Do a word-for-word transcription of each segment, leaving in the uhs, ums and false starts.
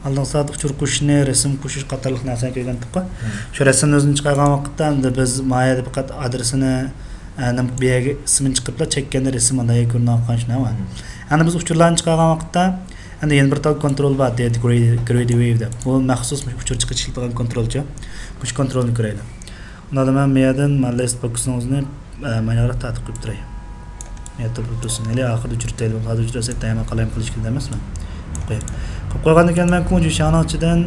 ئالدىنقى سائەت ئۇچۇر قوشۇشنى، رەسىم قوشۇش قاتارلىق نەرسىنى كۆرگەنتۇققۇ. مم. شۇ رەسىمنى ئۆزىنى چىقارغان ۋاقىتتا، ئەمدى بىز ما يەردە پەقەت ئادرېسىنى، ئە، نېمە، بۇ يەرگە ئىسمىنى چىقىرىپلا چەككەندە رەسىم مانا كۆرۈنۈۋاتقان شۇنداقمۇ. مم. ئەمدى بىز ئۇچۇرلارنى چىقارغان ۋاقىتتا، ئەمدى يەنە بىر تال كونترول بار، دېدى گرېي-، گرېيدى ۋېيۋ دەپ. بۇ مەخسۇس مۇشۇ ئۇچۇر چىقىرىش ئىشلىتىدىغان كونترولچۇ. مۇشۇ كونترولنى كۆرەيلى. ئۇنداقتا مەن مۇ يەردىن مانا لىست بوكسنىڭ ئۆزىنى، ئە، مانا ياقراق تارتىپ قويۇپ تۇراي. مۇ يەردە تۇرۇپ تۇرسۇن. ھېلى ئاخىرىدا ئۆچۈرۈپ تۇرايلى. ھازىر ئۆچۈرسەك تەييارلىق قالايمىقان ئىشكىلىدە ئەمەسمۇ؟ قويۇپ. قويۇپ قويغاندىن كېيىن مەن كۇڭجۈشياڭنىڭ ئىچىدىن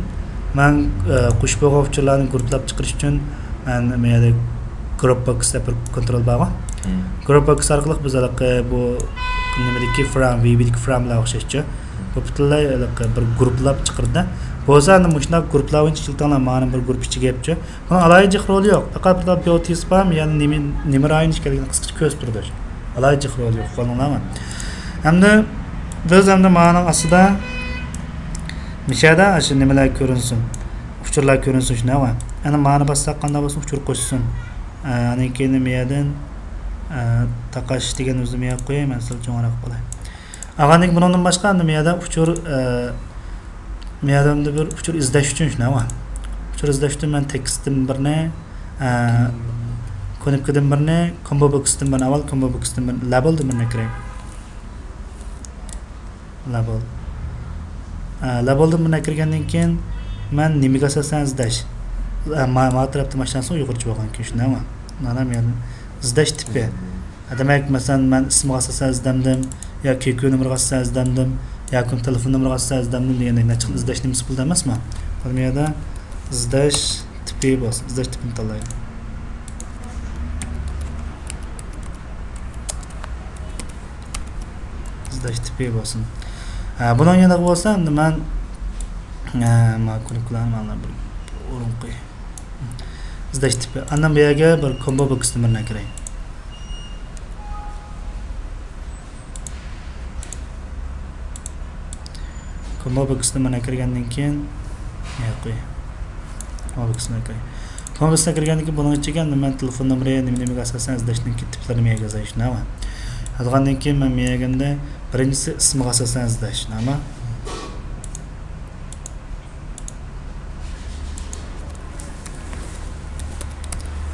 مەن، ئە، قوشۇپ بولغان ئۇچۇرلارنى گۇرۇپپىلاپ چىقىرىش ئۈچۈن مەن مۇ يەردە گۇرۇپ بوكس دەپ بىر كونترول بارغۇ. مم. گۇرۇپ بوكس ئارقىلىق بىز ھېلىقى بۇ نېمىدىكى فرام، ۋېيۋدىكى فراملار ئوخشاشچۇ. بۇ پۈتۈنلەي ھېلىقى بىر گۇرۇپپىلاپ چىقىرىدۇ. بولسا ئەمدى مۇشۇنداق گۇرۇپپىلار بويىچە ئىشلىتىڭلار، مانا بىر گۇرۇپپا ئىچىگە يەپچۇ. بۇنىڭ ئالاھىدە جىق رولى يوق. پەقەت بىر بىيوتىس بار، يەنى نېمە، نېمە رايون ئىكەنلىكىنى قىسقىچە كۆرسىتىپ تۇرىدۇ. ئالاھىدە جىق رولى يوق، ئۇقۇۋالدىڭلارمۇ؟ ئەمدى بىز ئەمدى مانىڭ ئاستىدا مۇشۇ يەردە ئاشۇ نېمىلەر كۆرۈنسۇن، ئۇچۇرلار كۆرۈنسۇن، شۇنداقمۇ؟ ئەنە مانى باسساق قانداق بولسۇن، ئۇچۇر قوشسۇن. ئە، ئاندىن كېيىن مۇ يەردىن، ئە، تاقاش دېگەن ئۆزىنى مۇ يەرگە قوياي، مەن سەل چوڭراق قىلاي. ئاغاندىن بۇنىڭدىن باشقا ئەمدى مۇ يەردە ئۇچۇر، ئە، مۇ يەردە ئەمدى بىر ئۇچۇر ئىزدەش ئۈچۈن شۇنداقمۇ؟ ئۇچۇر ئىزدەش ئۈچۈن مەن تېكىستتىن بىرنى، ئە، كۇنۇپكىدىن بىرنى، كومبو بوكستىن بىرنى، ئاۋۋال كومبو بوكستىن بىرنى، لابېلدىن بىرنى كىرەي. لابېل. ئە، لابېلدىن بىرنى كىرگەندىن كېيىن مەن نېمىگە ئاساسەن ئىزدەش؟ ئە، ما-، ما تەرەپتە ماشىنىسى ئۇيغۇرچە بولغان كۈن شۇنداقمۇ؟ مانا مەن ئىزدەش تىپى. دېمەك، مەسىلەن، مەن ئىسىمغا ئاساسەن ئىزدەمدىم، يا كيۇكيۇ نومۇرىغا ئاساسەن ئىزدەمدىم، ياكى تېلېفون نومۇرىغا ئاساسەن ئىزدەمدىم دېگەندەك نەچچە خىل ئىزدەش نېمىسى بولىدۇ ئەمەسمۇ؟ بۇ يەردە ئىزدەش تىپى بولسۇن، ئىزدەش تىپىنى تاللايلى. ئىزدەش تىپى بولسۇن. ھە، بۇنىڭ يېنىغا بولسا، ئەمدى مەن، ھە، ما كۇنۇپكىلارنى مانا بىر ئورۇن قوي. ئىزدەش تىپى. ئاندىن بۇ يەرگە بىر كومبو بوكستىن بىرنى ئەكىرەي. كومبو بوكستىن بىرنى ئەكىرگەندىن كېيىن، ياقى. كومبو بوكستىن ئەكىرەي. كومبو بوكستىن ئەكىرگەندىن كېيىن، بۇنىڭ ئىچىگە ئەمدى مەن تېلېفون نومۇرى، نېمە، نېمىگە ئاساسەن ئىزدەشنىڭ تىپلىرىنى مەيەگە يازاي، شۇنداقمۇ؟ يازغاندىن كېيىن مەن مەيەگەندە بىرىنچىسى ئىسىمغا ئاساسەن ئىزدەش، شۇنداقمۇ؟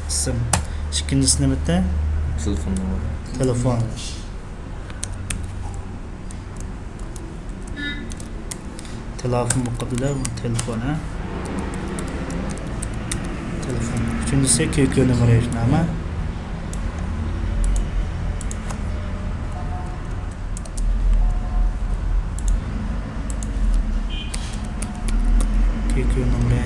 ئىسىم. ئىككىنچىسى نېمىتى؟ تېلېفون نومۇرى. تېلېفون. تېلېفون بولۇپ قاپتۇ-دە، بۇ تېلېفون، ھە؟ تېلېفون. ئۈچىنچىسى كيۇكيۇ نومۇرى، شۇنداقمۇ؟ كيۇكيۇ نومۇرى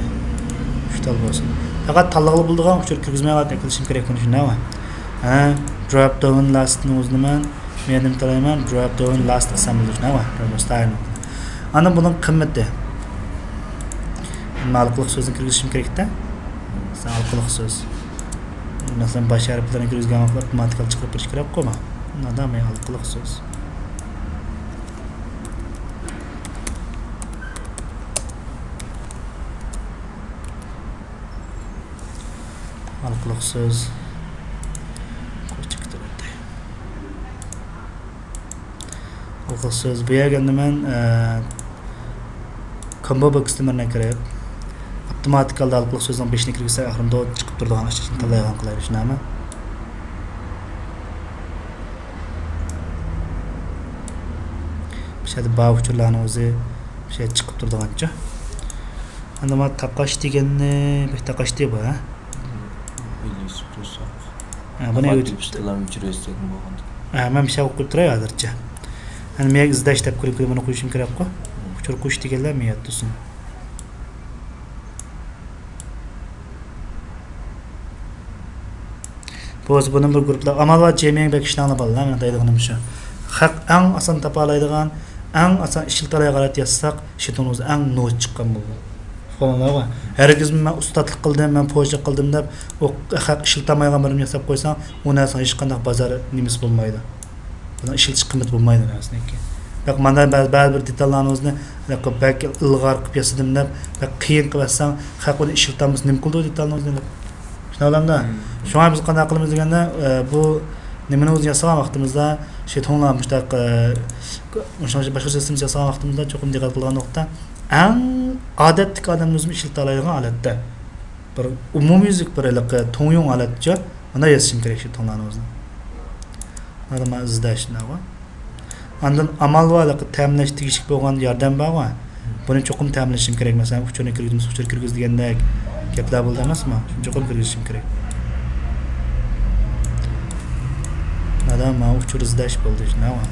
ئۈچ تال بولسۇن. پەقەت تاللىغىلى بولىدىغان ئۇچۇر كىرگۈزمەي ئەكېلىشىم كېرەك بۇنى، شۇنداقمۇ؟ ھە، دروپ داۋن لاستنى ئۇزىنىمەن. مەن نېمە تالايمەن؟ دروپ داۋن لاست قىلسام بولىدۇ، شۇنداقمۇ؟ دروپ ستايل. ئاندىن بۇنىڭ قىممىتى. مەن ھالقىلىق سۆزنى كىرگۈزۈشۈم كېرەكتە. مەسىلەن، ھالقىلىق سۆز. مەسىلەن، باش ھەرپلىرىنى كىرگۈزگەن ۋاقىتتا ئاپتوماتىكال چىقىرىپ بېرىش كېرەكقۇ ما. مۇندا مەن ھالقىلىق سۆز. ھالقىلىق سۆز. ھالقىلىق سۆز. بۇ يەرگە ئەمدى مەن، ئە، كومبو بوكستىن بىرنى كىرىپ، ئاپتوماتىك ھالدا ھالقىلىق سۆزنىڭ بېشىنى كىرگۈزسەك، ئاخىرىدا چىقىپ تۇرىدىغان ئىشنى تاللايدىغان قىلايلى، شۇنداقمۇ؟ بۇ يەردە بار ئۇچۇرلارنىڭ ئۆزى بۇ يەردە چىقىپ تۇرىدىغانچۇ. ئەمدى مانا تاقاش دېگەننى، بەك تاقاشتى بۇ، ھە؟ ئۆيدە يۈزۈپ تۇرساق. ھە، بۇنى ئاپات ئۆتۈپ تېپىشتىلا ئۆچۈرۈۋەتسەكمۇ بولغانىدى. ھە، مەن بىر شەۋق قويۇپ تۇراي ھازىرچە. ئەنە مېيەك ئىزدەش دەپ كىرىپ، بۇنى قويۇشۇم كېرەكقۇ. ئۇچۇر قويۇش دېگەنلەر مېيەت تۇرسۇن. بولسا بۇنى بىر گۇرۇپپىلاپ، ئامال بار جىمىڭ بەك ئىشلەڭلار بالىلار، مېنىڭ دەيدىغىنىم شۇ. خەق ئەڭ ئاسان تاپالايدىغان، ئەڭ ئاسان ئىشلىتەلەيدىغان غەلىتە ياسىساق، شىتىڭىمىز ئەڭ نوچى چىققان بولىدۇ. ئۇقۇۋالدىڭلارغۇ؟ ھەرگىزمۇ مەن ئۇستاتلىق قىلدىم، مەن پوجا قىلدىم دەپ، ئۇ خەق ئىشلىتەلمەيدىغان بىرنېمىنى ياساپ قويساڭ، ئۇ نەرسىنىڭ ھېچقانداق بازار نېمىسى بولمايدۇ. بۇنىڭ ئىشلىتىش قىممىتى بولمايدۇ نەرسىنىڭكى. بەك مانا بەزى، بەزى بىر دېتاللارنى ئۆزىنى بەك ئىلغار قىلىپ ياسىدىم دەپ، بەك قىيىن قىلىپ ياسىساڭ، خەق ئۇنى ئىشلىتەلمىسە نېمە قىلىدۇ دېتالنى ئۆزىنى دەپ. شۇنداقلامدا؟ مم. شۇڭا بىز قانداق قىلىمىز دېگەندە، ئە، بۇ نېمىنى ئۆزىنى ياسىغان ۋاقتىمىزدا، شۇ توڭلار مۇشۇنداق، ئە، مۇشۇنداق باشقا سىستېمىسى ياسىغان ۋاقتىمىزدا چوقۇم دىققەت قىلغان نۇقتا، ئەڭ ئادەتتىكى ئادەمنىڭ ئۆزىمۇ ئىشلىتەلەيدىغان ھالەتتە، بىر ئومۇميۈزلۈك، بىر ھېلىقى توڭيۇڭ ھالەتتىچە مۇنداق ياسىشىم كېرەك شۇ توڭلارنى ئۆزىنى. مانا مانا ئىزدەش شۇنداقغۇ. ئاندىن ئامال بار، ھېلىقى تەمىنلەش تېگىشلىك بولغان ياردەم بارغۇ. بۇنى چوقۇم تەمىنلىشىم كېرەك. مەسىلەن، ئۇچۇرنى كىرگۈزمىسە، ئۇچۇر كىرگۈز دېگەندەك گەپلەر بولىدۇ ئەمەسمۇ؟ شۇنى چوقۇم كىرگۈزۈشۈم كېرەك. مانا مانا ئۇچۇر ئىزدەش بولدى شۇنداقغۇ.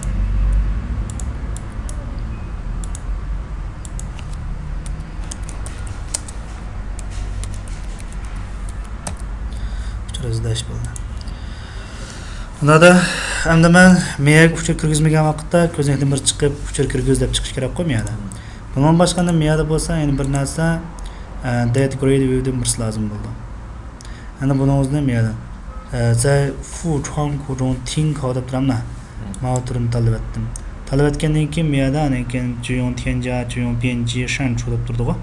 ئۇچۇر ئىزدەش بولدى. مۇنادا ئەمدى مەن مېيەگە ئۇچۇر كىرگۈزمىگەن ۋاقىتتا كۆزنەكتىن بىر چىقىپ، ئۇچۇر كىرگۈز دەپ چىقىش كېرەكقۇ مېيەدە. بۇنىڭدىن باشقا ئەمدى مېيەدە بولسا يەنە بىر نەرسە، ئە، دەيت گرېيد ۋىيۇدىن بىرسى لازىم بولىدۇ. ئەنە بۇنىڭ ئۆزىنى مېيەدە، ئە، زەي فۇ چۇاڭ كۇ جۇڭ تىڭ كاۋ دەپ تۇرامنا. ماۋۇ تۈرنى تاللىۋەتتىم. تاللىۋەتكەندىن كېيىن مېيەدە ئانىڭ كېيىن جيۇڭ تيەنجيا، جيۇڭ پيەنجى، شەنچۇ دەپ تۇرىدىغۇ.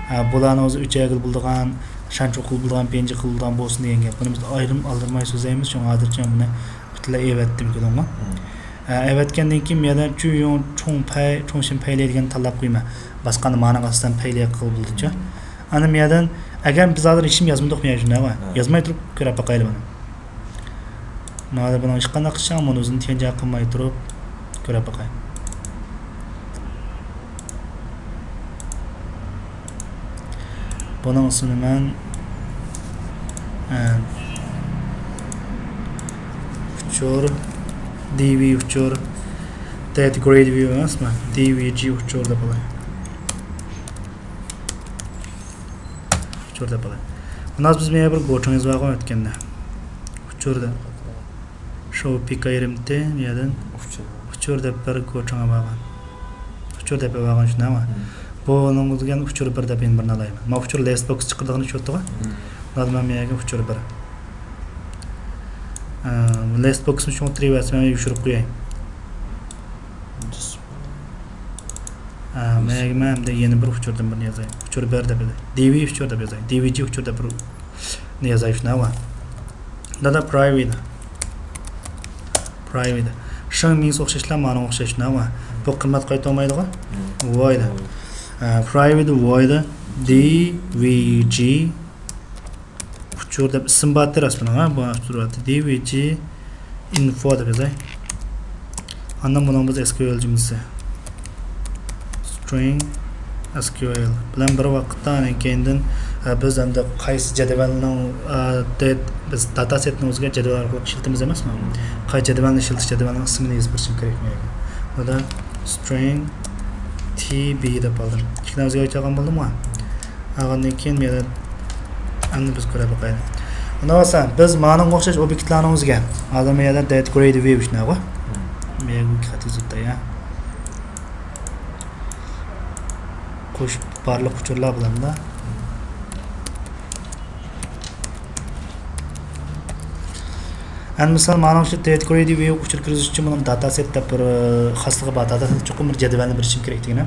ئە، بۇلارنىڭ ئۆزى ئۈچەيگىلى بولىدىغان، شەنچۇ قىلىپ بولىدىغان، پيەنجى قىلىپ بولىدىغان بولسۇن دېگەن گەپ. بۇنى بىز ئايرىم ئالدىرىماي سۆزلەيمىز، شۇڭا ھازىرچە بۇنى پۈتۈنلەي ئېۋەتتىم كۆلۈڭغا. ئە، ئەۋەتكەندىن كېيىن مېيەدە چۈيۈڭ چۇڭ پەي، چۇڭشىن پەيلى دېگەننى تاللاپ قويىمەن. باشقاندا مانىڭ ئاستىدىن پەيلى قىلغىلى بولىدۇچۇ. ئانا مېيەدىن، ئەگەر بىز ھازىر ھېچنېمە يازمىدۇق مېيە شۇنداقمۇ؟ يازماي تۇرۇپ كۆرۈپ باقايلى بۇنى. مانا بۇنىڭ ھېچقانداق ئىشىڭ مۇنۇ ئۆزىنى تيەنجيا قىلماي تۇرۇپ كۆرۈپ باقاي. بۇنىڭ ئىسمىنى مەن، ئە، ئۇچۇر، دىۋى ئۇچۇر، دەيت گرېيد ۋىيۇ ئەمەسمۇ؟ دىۋى جى ئۇچۇر دەپ ئالاي. ئۇچۇر دەپ ئالاي. مانا بىز مېيە بىر گوچىڭىز بارغۇ ئۆتكەندە. ئۇچۇر دەپ. شوۋ پىكا يېرىمتى، مېيەدىن ئۇچۇر. ئۇچۇر دەپ بىر گوچىڭى بارغان. ئۇچۇر دەپ بارغان شۇنداقمۇ؟ بۇنىڭغا دېگەن ئۇچۇر بىر دەپ يەنە بىرنى ئالايمەن. مانا ئۇچۇر لېست بوكس چىقىرىدىغىنى شۇ يوتتىغۇ. مانا مەن مېيەگە ئۇچۇر بىر. ئە، لېست بوكسنى چوڭىتتۇرۇۋەرسەم، مەن يوشۇرۇپ قوياي. ئە، مەن، مەن ئەمدى يەنە بىر ئۇچۇردىن بىرنى يازاي. ئۇچۇر بىر دەپ يازاي. دىۋى ئۇچۇر دەپ يازاي. دىۋى جى ئۇچۇر دەپ بىرنى يازاي شۇنداقمۇ؟ دادا پرايۋېت. پرايۋېت. شېڭ مىڭسى ئوخشاشلا مانىڭغا ئوخشاش شۇنداقمۇ؟ بۇ قىممەت قايتۇرمايدىغۇ؟ ۋويد. ئە، پرايۋېت ۋويد دىۋى جى ئۇچۇر دەپ ئىسىم بارتى راست بۇنىڭ، ھە؟ بۇ ئۇچۇر بارتى. دىۋى جى ئىنفو دەپ يازاي. ئاندىن بۇنىڭ بىز ئېس كيۇ ئېل جۈملىسى. سترىڭ ئېس كيۇ ئېل بىلەن بىر ۋاقىتتا، ئاندىن كېيىندىن، ئە، بىز ئەمدى قايسى جەدۋەلنىڭ، ئە، دەيت-، بىز داتا سېتنىڭ ئۆزىگە جەدۋەل ئارقىلىق ئىشلىتىمىز ئەمەسمۇ؟ قايسى جەدۋەلنى ئىشلىتىش، جەدۋەلنىڭ ئىسمىنى يېزىپ بېرىشىم كېرەك مەن. بۇدا سترىڭ تى بى دەپ ئالدىم. ئىككىنى ئۆزگەرتىۋالغان بولدۇمغۇ؟ ئالغاندىن كېيىن مەيلى، ئەمدى بىز كۆرۈپ باقايلى. ئۇنداق بولسا، بىز مانىڭغا ئوخشاش ئوبيېكتلارنىڭ ئۆزىگە، ھازىر مەن يەردە دەيت گرېيد ۋىيۇ شۇنداقغۇ؟ مەيلى خەت يېزىپ تايا. قوشۇپ بارلىق ئۇچۇرلار بىلەن. ئەمدى مىسال، مانا شۇ دەيت گرېيد ۋىيۇ ئۇچۇر كىرگۈزۈش ئۈچۈن بۇنىڭ داتا سېت دەپ بىر، ئى، خاسلىقى بار. داتا سېت چوقۇم بىر جەدۋەلنى بېرىشىم كېرەك دېگىنە.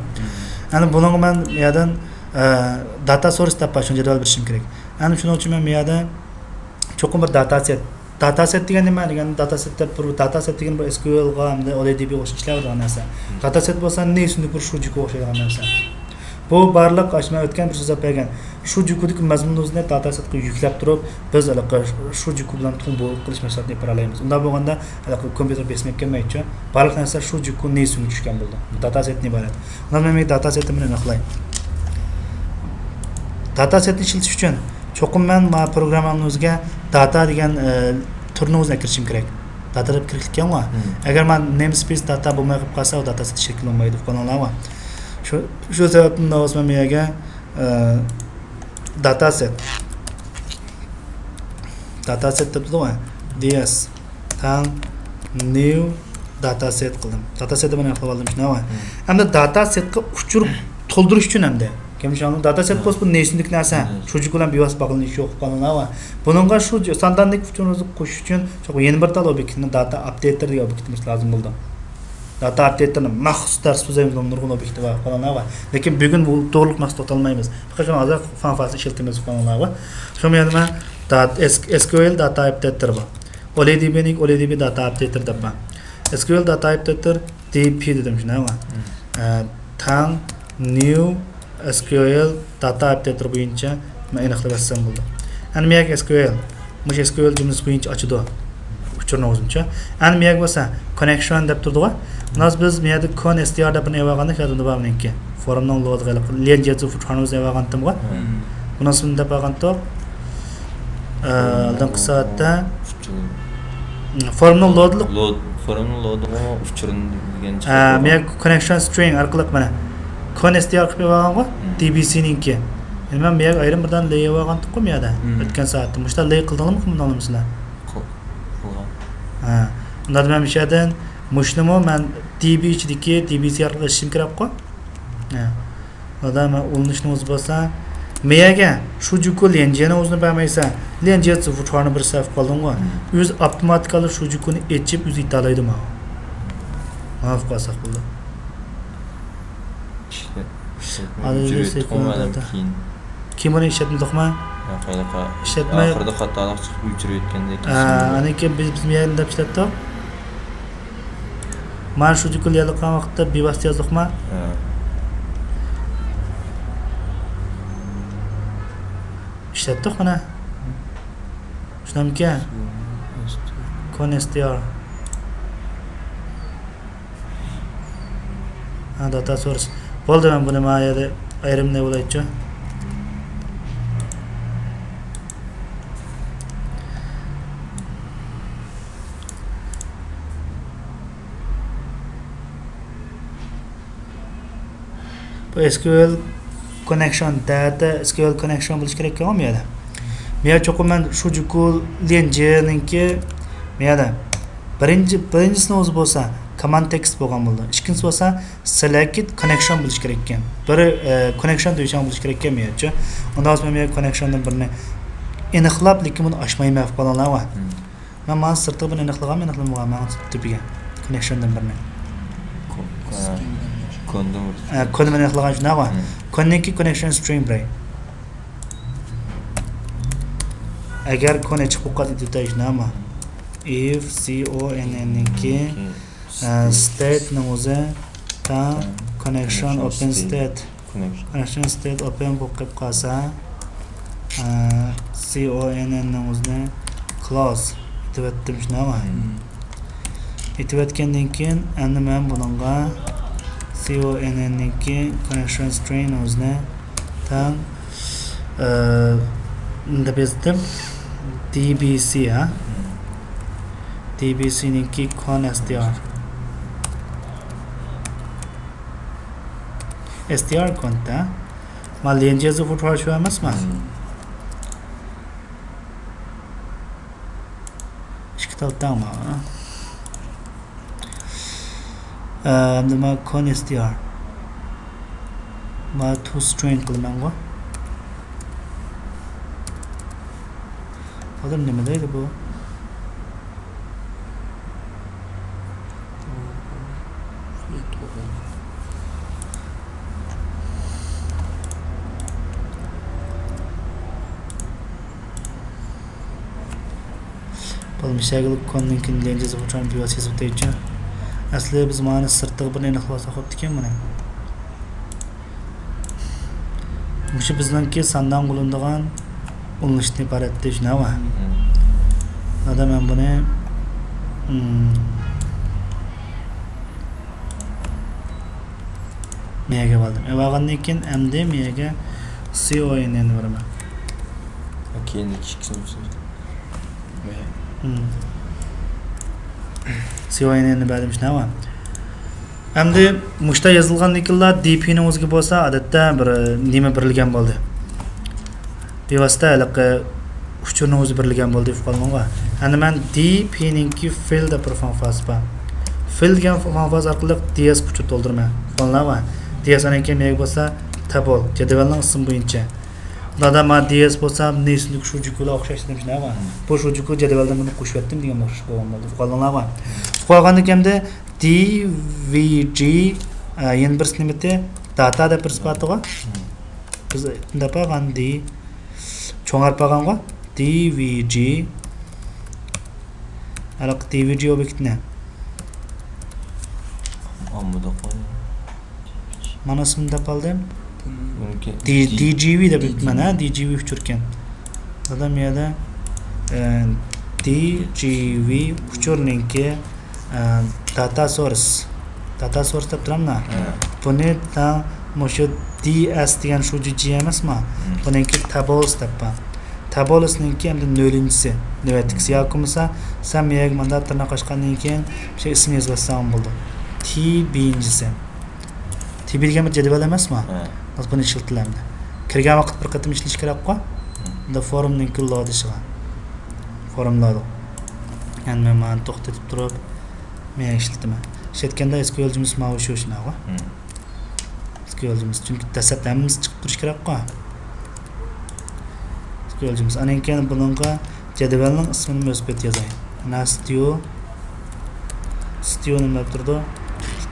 ئەمدى بۇنىڭغا مەن يەردىن، ئى، داتا سورس دەپ بار، شۇنى جەدۋەل بېرىشىم كېرەك. ئەمدى شۇنىڭ ئۈچۈن مەن بۇ يەردە چوقۇم بىر داتا سېت. داتا سېت دېگەن نېمە دېگەن؟ داتا سېت دەپ بىر، داتا سېت دېگەن بۇ ئېس كيۇ ئېلغا، ئەمدى ئو دى بى ئوخشاش ئىشلەۋاتىدىغان نەرسە. داتا سېت بولسا نېيسۈندىكى بىر شۇجۈكۇغا ئوخشايدىغان نەرسە. بۇ بارلىق، ئاشۇ مەن ئۆتكەن بىر سۆزلەپ بەرگەن شۇجۈكۇدىكى مەزمۇنىمىزنى داتا سېتقا يۈكلەپ تۇرۇپ، بىز ھېلىقى شۇجۈكۇ بىلەن تۇڭبۇ قىلىش مەھسۇلاتىنى ئېلىپ بارالايمىز. ئۇنداق بولغاندا ھېلىقى كومپيۇتېر بېسىمى كەلمەيدىچۇ. بارلىق نەرسە شۇجۈكۇ نېيسۈنگە چۈشكەن بولىدۇ. بۇ داتا سېتتىن ئىبارەت. ئۇنداق مەن داتا سېتنى بىر ئېنىقلاي. داتا سېتنى ئىشلىتىش ئۈچۈن چوقۇم مەن مانا پروگراممامنىڭ ئۆزىگە داتا دېگەن، ئە، تۈرنىڭ ئۆزىنى كىرىشىم كېرەك. داتا دەپ كىرىكلىككەنغۇ. ئەگەر مانا نېيم سپېيس داتا بولماي قېلىپ قالسا، ئۇ داتا سېت شەكىللەنمەيدۇ، ئۇققانلاردىمۇ. شۇ، شۇ سەۋەبتىن مەن مەن يەرگە، ئە، داتا سېت. داتا سېت دەپتۇ. دى ئېس تەڭ نيۇ داتا سېت قىلدىم. داتا سېتنى مانا ياقلاپ ئالدىم، شۇنداقمۇ؟ ئەمدى داتا سېتقا ئۇچۇر تولدۇرۇش ئۈچۈن ئەمدى. كىم شۇ داتا سېت بولسا بۇ نېيسۈندىكى نەرسە. شۇجۈكۇ بىلەن بىۋاسىتە باغلىنىشى يوق، ئۇققانلاردىمۇ. بۇنىڭغا شۇ سانداندىكى ئۇچۇرنى قوشۇش ئۈچۈن چوقۇم يەنە بىر تال ئوبيېكتنى داتا ئاپدېيتېر دېگەن ئوبيېكتىمىز لازىم بولىدۇ. داتا ئاپدېيتېرنى مەخسۇس دەرس سۆزلەيمىز، نۇرغۇن ئوبيېكتى بار، ئۇققانلاردىمۇ. لېكىن بۈگۈن بۇ توغرىلىق مەخسۇس توختالمايمىز. پەقەت شۇنى ھازىر فان فازدا ئىشلىتىمىز، ئۇققانلاردىمۇ. شۇ يەردە مەن دات-، ئېس-، ئېس كيۇ ئېل داتا ئاپدېيتېر بار. ئو دى بى نىڭ، ئو دى بى داتا ئاپدېيتېر دەپ بار. ئېس كيۇ ئېل داتا ئاپدېيتېر دى پى دېدىم، شۇنداقمۇ؟ ئە، تەڭ نيۇ ئېس كيۇ ئېل داتا ئاپدېتلىرى بويىچە مەن ئېنىقلاپ ئەتسەم بولىدۇ. ئەنە مېيەك ئېس كيۇ ئېل، مۇشۇ ئېس كيۇ ئېل جۈملىسى بويىچە ئاچىدۇ ئۇچۇرنى ئۆزىمچە. ئەنە مېيەك بولسا كوننېكشن دەپ تۇرىدىغۇ. مانا بىز مېيەدە كون ئېس تى ئار دەپ بىرنى ئېلىۋالغاندا كەلدىمدۇ بار مېنىڭكى. فورۇمنىڭ لودىغا ھېلىقى ليەنجيې زۇفۇ چۈەننى ئۆزى ئېلىۋالغانتىمغۇ. بۇنىڭ ئىسمىنى دەپ ئالغانتۇق. ئالدىنقى سائەتتە فورۇمنىڭ لودلۇق. لود، فورۇمنىڭ لودىغۇ ئۇچۇرنى دېگەن چىقىپ مېيەك كوننېكشن سترىڭ ئارقىلىق مانا كون ئېس تى ئار قىلىپ ئېلىۋالغانغۇ. دى بى سىنىڭكى. يەنى مەن مېيەك ئايرىم بىردان لەي ئېلىۋالغانتۇققۇ مېيەدە. ئۆتكەن سائەتتە. مۇشۇنداق لەي قىلدىڭلارمۇ قىلمىدىڭلارمۇ سىلەر؟ قىلغان. ھە. ئۇنداق مەن مۇشۇ يەردىن مۇشۇنىمۇ مەن دى بى ئىچىدىكى دى بى سى ئارقىلىق ئېچىشىم كېرەكقۇ. ھە. ئۇندا مەن ئۇلىنىشنى ئۆزى بولسا، مېيەگە شۇجۇكۇ ليەنجيېنى ئۆزىنى بەرمەيسە، ليەنجيې زۇفۇ چۈەننى بىر سەۋەب قالدىڭغۇ. ئۆزى ئاپتوماتىكالىق شۇجۇكۇنى ئېچىپ ئۆزى ئېيتالايدۇ ماڭا. ماڭا قالساق بولىدۇ. ئىشلەت-، ئىشلەتمەي ئۆچۈرۈۋېتىپتۇ مەن كېيىن. كېيىن بۇنى ئىشلەتمىدۇقما؟ ياق، ھېلىقى ئىشلەتمەي. ئاخىرىدا خاتالىق چىقىپ ئۆچۈرۈۋەتكەندەك. ئاندىن كېيىن بىز، بىز مېيەگە دەپ ئىشلەتتۇق. مانا شۇجۇكۇ ليەنلىك قىلغان ۋاقىتتا بىۋاسىتە يازدۇقما؟ ھە. ئىشلەتتۇق مانا. شۇنداقمىكەن؟ كون ئېس تى ئار. ھە، داتا سورس. بولدى، مەن بۇنى ما يەردە ئايرىم نېمە بولايچۇ؟ بۇ ئېس كيۇ ئېل كوننېكشن، دەتە ئېس كيۇ ئېل كوننېكشن بولۇشى كېرەك ئىكەنغۇ بۇ يەردە. بۇ يەردە چوقۇم مەن شۇجۇكۇ ليەنجيېنىڭكى بۇ يەردە بىرىنچى، بىرىنچىسىنىڭ ئۆزى بولسا كوماند تېكىست بولغان بولىدۇ. ئىككىنچىسى بولسا سېلېكت كوننېكشن بولۇشى كېرەك ئىكەن. بىر، ئە، كوننېكشن دېيىشىڭ بولۇشى كېرەك ئىكەن بۇ يەردە. ئۇنداق بولسا مەن بۇ يەردە كوننېكشندىن بىرنى ئېنىقلاپ، لېكىن بۇنى ئاچمايمەن دەپ قالىڭلار. مەن مانا سىرتىغا بىر ئېنىقلىغان، ئېنىقلىمىغان ماڭا تۈپىگە كوننېكشندىن بىرنى. كو-، ئە، كوندىن بىر. ئە، كوننى مەن ئېنىقلىغان شۇنداقمۇ؟ كوننىڭكى كوننېكشن سترىڭ بېرەي. ئەگەر كون ئېچىق بولۇپ قالسا، ئېتىۋېتەي شۇنداقمۇ؟ ئىف سى ئو ئېن ئېن نىڭكى، ئە، ستېتنىڭ ئۆزى تا كوننېكشن ئوپېن ستېت. كوننېكشن. كوننېكشن ستېت ئوپېن بولۇپ قېلىپ قالسا، ئە، سى ئو ئېن ئېن نىڭ ئۆزىنى كلوز ئېتىۋەتتىم شۇنداقمۇ؟ ئېتىۋەتكەندىن كېيىن، ئەمدى مەن بۇنىڭغا سى ئو ئېن ئېن نىڭكى كوننېكشن سترىڭ ئۆزىنى تەڭ، ئە، نېمە دەپ يازدىم؟ دى بى سى، ھە؟ دى بى سى نىڭكى كون ئېس تى ئار. ئېس تى ئار كوندا. ما ليەنجيې زۇفۇ چۈەن شۇ ئەمەسما؟ ئىككى تال تەڭ ما. ئەمدى ما كون ئېس تى ئار. ما تو سترىڭ قىلىمەنغۇ. ئادەم نېمە دەيدۇ بۇ؟ بولمىسا كوننىڭكىنى لېنجىزى بوچان بىۋاسىتە يېزىپ ئۆتەيچۇ. ئەسلى بىز مانا سىرتىغا بىرنى ئېنىقلىۋالساق بوپتىكەن بۇنى. مۇشۇ بىزنىڭكى ساندان قىلىنىدىغان ئۇلىنىشتىن ئىبارەت دېيىش نەۋا. ھادا مەن بۇنى، مم، مىيەگە ئالدىم. ئېلىۋالغاندىن كېيىن ئەمدى مىيەگە سىئوئېننى بېرىمەن. كېيىندىكى ئىككىسىنى. مم. سىئوئېننى بەردىم شۇنداقمۇ؟ ئەمدى مۇشتا يېزىلغاندىكىنلا دىپىنىڭ ئۆزىگە بولسا، ئادەتتە بىر نېمە بېرىلگەن بولدى. بىۋاسىتە ھېلىقى ئۇچۇرنىڭ ئۆزى بېرىلگەن بولدى، ئۇقالدىڭغۇ؟ ئەمدى مەن دىپىنىڭكى فىل دەپ بىر فانكسىيە بار. فىل دېگەن فانكسىيە ئارقىلىق دىئېسقا ئۇچۇر تولدۇرىمەن. ئۇقالدىڭغۇ؟ دىئېس ئاندىن كېيىن مېگە بولسا تابول، جەدۋەلنىڭ ئىسمى بويىچە. دادا، ما دىئېس بولسا، نېسىندىكى شۇجۇكۇلا ئوخشاش دېدىم شۇنداقمۇ؟ بۇ شۇجۇكۇ جەدۋەلدىن بۇنى قوشۇۋەتتىم دېگەن ئوخشاش بولغان بولدى. ئۇقالدىڭلارمۇ؟ ئۇقالغاندىن كېيىن دى ۋى جى، ئە، يەنە بىرسى نېمىتى؟ داتا دەپ بىرسى بارتىغۇ. بىز دەپ ئالغان دى، چوڭ ھەرپ ئالغانغۇ. دى ۋى جى. ھېلىقى دى ۋى جى ئوبيېكتنى. ئالمىدۇق. مانا ئىسمىنى دەپ ئالدىم. دى دى جى ۋى دەپ ئېيتىپمەن ھە، دى جى ۋى ئۇچۇركەن. دادام يەردە دى جى ۋى ئۇچۇرنىڭكى داتا سورس، داتا سورس دەپ تۇرامنا؟ بۇنى تەڭ مۇشۇ دى ئەس دېگەن شۇ جى ئەمەسما؟ بۇنىڭكى تابولس دەپ بار. تابولسنىڭكى ئەمدى نۆلىنچىسى، نۆۋەتتىكىسى ياكى بولمىسا سەن مۇ يەرگە مانداق تىرناق ئاچقاندىن كېيىن شۇ ئىسمىنى يېزىۋەتسەڭ بولىدۇ. تى بىرىنچىسى. تى بىر دېگەن بىر جەدۋەل ئەمەسما؟ ھە. ھازىر بۇنى ئىشلىتىلە ئەمدى. كىرگەن ۋاقىت بىر قېتىم ئىشلىتىش كېرەكقۇ؟ ھە. ئەمدى فورمنىڭكى لودىشىغا. فورم لودۇ. يەنى مەن مانا توختىتىپ تۇرۇپ، مەن ئىشلىتىمەن. ئىشلەتكەندە ئېس كيۇ ئېل جۈملىسى ماۋۇ شۇ شۇنداققۇ؟ ھە. ئېس كيۇ ئېل جۈملىسى. چۈنكى دەسلەپتە ھەممىسى چىقىپ تۇرۇشى كېرەكقۇ؟ ئىككى ئۆلچىمىز. ئاندىن كېيىن بۇنىڭغا جەدۋەلنىڭ ئىسمىنى مۇناسىۋەت يازاي. مانا ستيو، ستيو نېمە دەپ تۇرىدۇ؟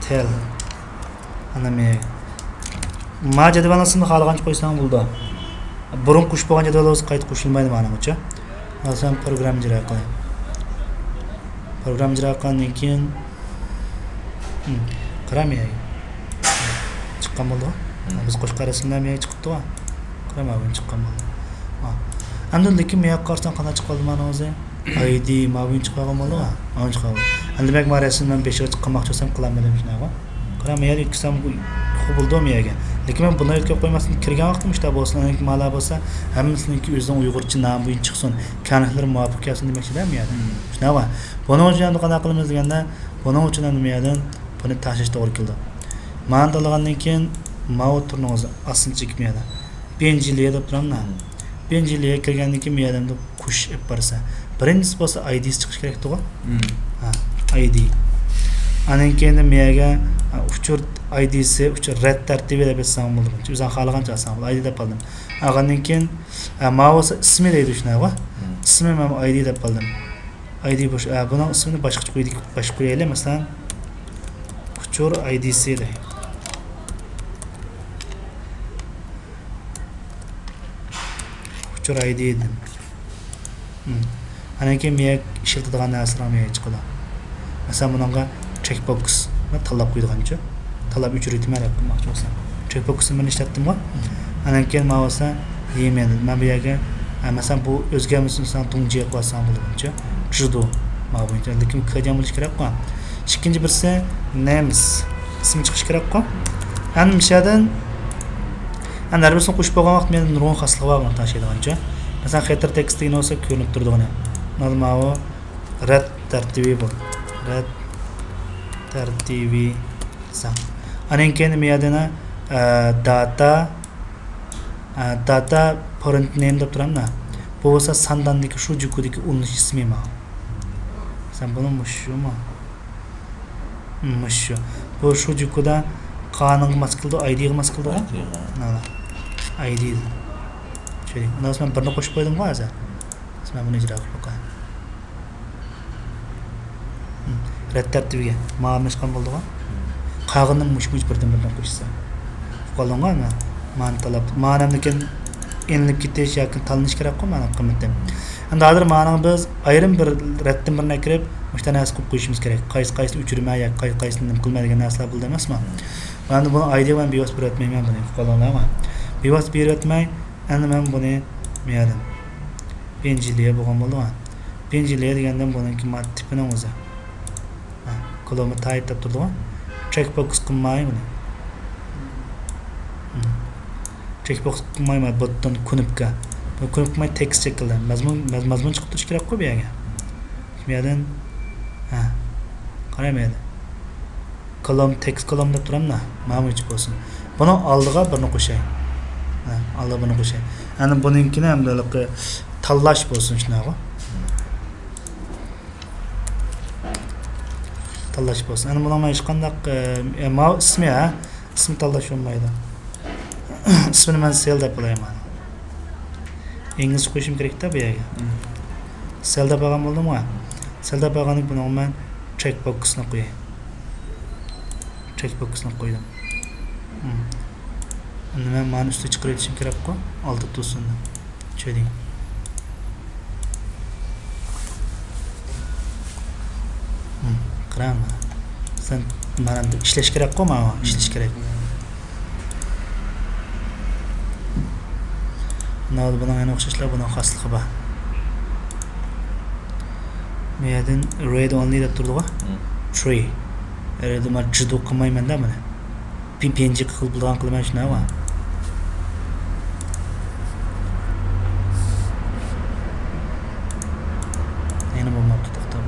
تېل. ئانا مېيەگە. ما جەدۋەلنىڭ ئىسمىنى خالىغانچە قويساڭ بولىدۇ. بۇرۇن قوشۇپ بولغان جەدۋەل بولسا قايتا قوشۇلمايدۇ مانىڭغىچە. مەسىلەن، پروگرامما ئىجرا قىلىڭ. پروگرامما ئىجرا قىلغاندىن كېيىن، ھىم، قارا مېيەگە. چىققان بولدىغۇ؟ ھىم. بىز قوشقان رەسىملەر مېيەگە چىقىپتىغۇ؟ قارا ماۋۇينى چىققان بولدى. ئا. ئەمدى لېكىن مېيەگە قارىساڭ قانداق چىقىۋالدى مانىڭ ئۆزى؟ ئايدى، ماۋۇينى چىقىۋالغان بولدىغۇ؟ ماۋۇينى چىقىۋالدى. ئەمدى دېمەك، ما رەسىمنى مەن بېشىغا چىقارماقچى بولسام قىلالمىدىم شۇنداقغۇ؟ قارا مېيەگە يۆتكىسەم خۇ بولدىغۇ مېيەگە. لېكىن مەن بۇنداق يۆتكەپ قويماستىن كىرگەن ۋاقتىم مۇشۇنداق بولسۇن، ئەنكى مالا بولسا ھەممىسىنىڭكى ئۆزىنىڭ ئۇيغۇرچە نامى بويىچە چىقسۇن، كەڭلىكلىرى مۇۋاپىق كەلسۇن دېمەكچىدە مېيەگە. ھىم. شۇنداقغۇ؟ بۇنىڭ ئۈچۈن ئەمدى قانداق قىلىمىز دېگەندە، بۇنىڭ ئۈچۈن ئەمدى مېيەدىن بۇنى تەڭشەش توغرا كېلىدۇ. مانا تاللىغاندىن كېيىن ماۋۇ تۇرنىڭىزدا ئاستىنى چېكىپ مېيەدە. پى ئېن جى لېيەر دەپ تۇرامدا. پى ئېن جى لېيەر كىرگەندىن كېيىن مېيەدە ئەمدى قوشۇش ئېلىپ بارسا. بىرىنچىسى بولسا ئايدىسى چىقىشى كېرەكتىغۇ؟ ھىم. ھە، ئايدى. ئاندىن كېيىن مېيەگە، ھە، ئۇچۇر ئايدىسى، ئۇچۇر رەت تەرتىپى دەپ يازساڭ بولىدۇ. ئۆزۈڭ خالىغانچە ئالساڭ بولىدۇ. ئايدى دەپ ئالدىم. ئالغاندىن كېيىن، ھە، ماۋۇ بولسا ئىسمى دەيدۇ شۇنداقغۇ؟ ھىم. ئىسمى مەن ئايدى دەپ ئالدىم. ئايدى بوش. ئە، بۇنىڭ ئىسمىنى باشقىچە قويدۇق، باشقا قويايلى. مەسىلەن، ئۇچۇر ئايدىسى دەي. ئۇچۇر ئايدى دېدىم. ھىم. ئاندىن كېيىن مېيەك ئىشلىتىدىغان نەرسىلەر مېيەك چىقىدۇ. مەسىلەن، بۇنىڭغا چېك بوكس تاللاپ قويىدىغانچە. تاللاپ ئۆچۈرۈۋېتىمەن دەپ قويماقچى بولسام. چېك بوكسنى مەن ئىشلەتتىمغۇ. ئاندىن كېيىن مانا بولسا يېمەن. مەن بۇ يەرگە، ئە، مەسىلەن، بۇ ئۆزگەرمىسۇن، سەن دۇڭجى قىلىۋاتساڭ بولىدىغۇچە. جۇدۇ. مانا بويىچە. لېكىن كۆرگەن بولۇش كېرەكقۇ. ئىككىنچى بىرسى نېمىس. ئىسمى چىقىشى كېرەكقۇ. ئەنە مۇشۇ يەردىن، ئەنە ھەر بىرسىنى قوشۇپ بولغان ۋاقىت مېنىڭ نۇرغۇن خاسلىقى بار بۇنى تەڭشەيدىغانچە. مەسىلەن، خېتىر تېكىست دېگەن بولسا كۆرۈنۈپ تۇرىدىغىنى. مانا ماۋۇ رەت تەرتىپى بۇ. رەت تەرتىپى دېسەڭ. ئاندىن كېيىن نېمە يەردىن، ئە، داتا، ئە، داتا پورېنت نېم دەپ تۇرامدا. بۇ بولسا سانداندىكى شۇ جۇكۇدىكى ئۇلىنىش ئىسمى ما. سەن بۇنى مۇشۇمۇ؟ مۇشۇ. بۇ شۇ جۇكۇدا قانىڭغا ماس كېلىدۇ، ئايدىغا ماس كېلىدۇ. ئايدىغا. مانا. ئايدى. شۇنداق. ئۇنداق بولسا مەن بىرنى قوشۇپ قويدۇمغۇ ھازىر. مەن بۇنى ئىجرا قىلىپ باقاي. رەت تەرتىپىگە ماۋۇ ئالماشقان بولدىغۇ. قالغىنىنى مۇشۇ بويىچە بىردىن بىردىن قوشسا. ئۇقالدىڭغۇ ئەمما؟ مانى تاللاپ، مانى ئەمدىكىن ئېلىنىپ كېتىش ياكى تاللىنىش كېرەكقۇ مانا قىممىتى. ئەمدى ھازىر مانىڭ بىز ئايرىم بىر رەتتىن بىرنى ئەكىرىپ، مۇشۇ نەرسە قىلىپ قويۇشىمىز كېرەك. قايسى قايسىنى ئۆچۈرىمەن ياكى قاي-، قايسىنى نېمە قىلىمەن دېگەن نەرسىلەر بولىدۇ ئەمەسمۇ؟ مەن بۇنى ئايدىغا مەن بىۋاسىتە بېرىۋەتمەيمەن بۇنى. ئۇقالدىڭلارمۇ؟ بىۋاسىتە بېرىۋەتمەي، ئەمدى مەن بۇنى مەيەدىن. بىرىنچى لېيەر بولغان بولدىغۇ. بىرىنچى لېيەر دېگەندە بۇنىڭكى ما تىپىنىڭ ئۆزى. ھە، كولومنى تايىپ دەپ تۇرىدىغۇ. چېك بوكس قىلماي بۇنى. ھىم. چېك بوكس قىلماي ما بوتتون كۇنۇپكا. بۇ كۇنۇپكا ما تېكىست شەكلىدە. مەزمۇن، مەز-، مەزمۇن چىقىپ تۇرۇشى كېرەكقۇ بۇ يەرگە. بۇ يەردىن، ھە. قاراڭ بۇ يەردە. كولوم، تېكىست كولوم دەپ تۇرامدا، مانا مۇنچە بولسۇن. بۇنىڭ ئالدىغا بىرنى قوشاي. ھە، ئالدىغا بىرنى قوشاي. ئەنە بۇنىڭكىنى ھەم ھېلىقى تاللاش بولسۇن، شۇنداقغۇ؟ تاللاش بولسۇن. ئەنە بۇنىڭ مەن ھېچقانداق، ئە، ماۋۇ ئىسمى، ھە؟ ئىسمى تاللاش بولمايدۇ. ئىسمىنى مەن سېل دەپ قوياي مانا. ئىنگلىزچە قويۇشۇم كېرەكتە بۇ يەرگە. سېل دەپ ئالغان بولدۇمغۇ؟ سېل دەپ ئالغاندىن كېيىن بۇنىڭغا مەن چېك بوكسنى قوياي. چېك بوكسنى قويدۇم. ئەمدى مەن مانا ئۈستىگە چىقىرىۋېتىشىم كېرەكقۇ، ئالدى تۇرسۇن دەپ. چۈشەندىڭ؟ قاراڭ، سەن مانا ئىشلەش كېرەكقۇ، مانا ئىشلەش كېرەك. مانا بۇنىڭ يەنە ئوخشاشلا بۇنىڭ خاسلىقى بار. بۇ يەردىن read only دەپ تۇرىدىغۇ. مم. Tree. ئەرەدە مانا جىدۇ قىلمايمەن-دە بۇنى. پى-، پى ئېن جى قىلىپ بولىدىغان قىلىمەن شۇنداقمۇ؟ يەنە بولماپتۇ، توختاپ.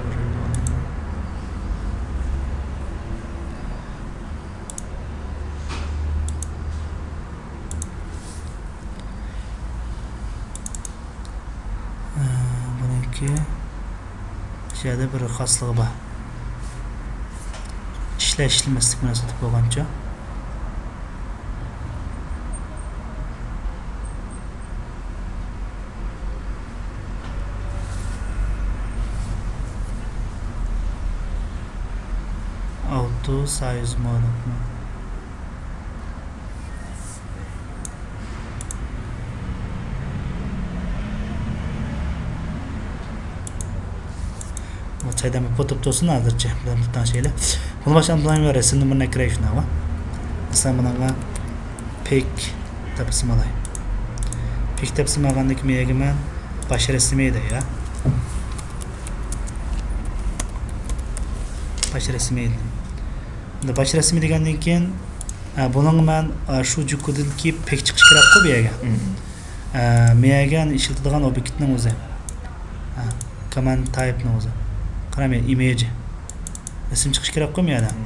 ئە، بۇنىڭكى شۇ يەردە بىر خاسلىقى بار. ئىشلەش، ئىشلىمەسلىك مۇناسىۋىتى بولغانچە. Auto size mode. بۇ چايدان بىر پۇتۇپ تۇرسۇن ھازىرچە. بىلەن تەڭشەيلى. بۇنى باشلاپ بۇلار رەسىمنى بىر نەكرەي شۇنداقمۇ؟ مەسىلەن، بۇنىڭغا پىك دەپ ئىسىم ئالاي. پىك دەپ ئىسىم ئالغاندىن كېيىن يەرگە مەن باش رەسىمى دەي، يا. باش رەسىمى. ئەمدى باش رەسىمى دېگەندىن كېيىن، ئە، بۇنىڭغا مەن، ئە، شۇجۇكۇدىن كېيىن پىك چىقىش كېرەكقۇ بۇ يەرگە. مم. ئە، مەيەگە ئىشلىتىدىغان ئوبيېكتنىڭ ئۆزى. ئە، كوماند تايپنىڭ ئۆزى. قارا، مەن ئىمېج. ئىسىم چىقىش كېرەكقۇ مەيەدە. مم.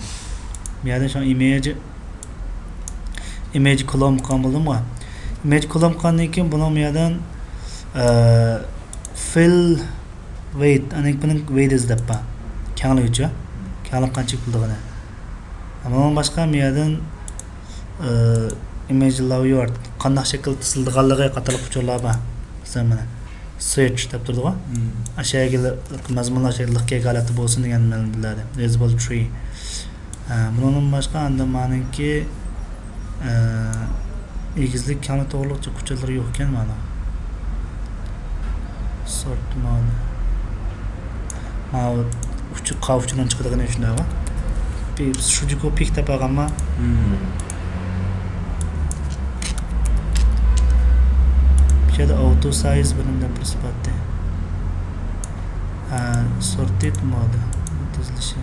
مەيەدە شۇ ئىمېج، ئىمېج كلون قىلغان بولدۇمغۇ. ئىمېج كلون قىلغاندىن كېيىن بۇنىڭ مەيەدىن، ئە، فىل ۋېيت، ئاندىن بۇنىڭ ۋېيت ئىزدەپ بار. كەڭلىكىچۇ؟ كەڭلىك قانچىلىك بولىدىغىنى. ئەمما ئۇنىڭ باشقا مەيەدىن، ئە، ئىمېج لايئاۋۇت، قانداق شەكىلدە تىزىلىدىغانلىقى قاتارلىق ئۇچۇرلار بار. مەسىلەن، مانا، سېرچ دەپ تۇرىدىغۇ. مم. ئاشۇ يەرگە مەزمۇنلار شەكلى لىق كەيگە ھالەتتە بولسۇن دېگەن مەنىدىلەردە. رىزبول ترى. ئە، بۇنىڭدىن باشقا، ئاندىن مانىڭكى، ئە، ئېگىزلىك كەڭلىك توغرىلىق جىق ئۇچۇرلىرى يوقكەن مانا. سورت مانا. ماۋۇ ئۇچۇر، قاۋا ئۇچۇرنىڭ چىقىدىغىنى شۇنداقمۇ؟ بىز شۇجۇكۇ پىك دەپ ئالغانما؟ مم. بۇ يەردە ئاۋتو سايز بىلەن دەپ بىرسى بارتى. ھە، سورتېد مودېل تۈزۈلۈشى.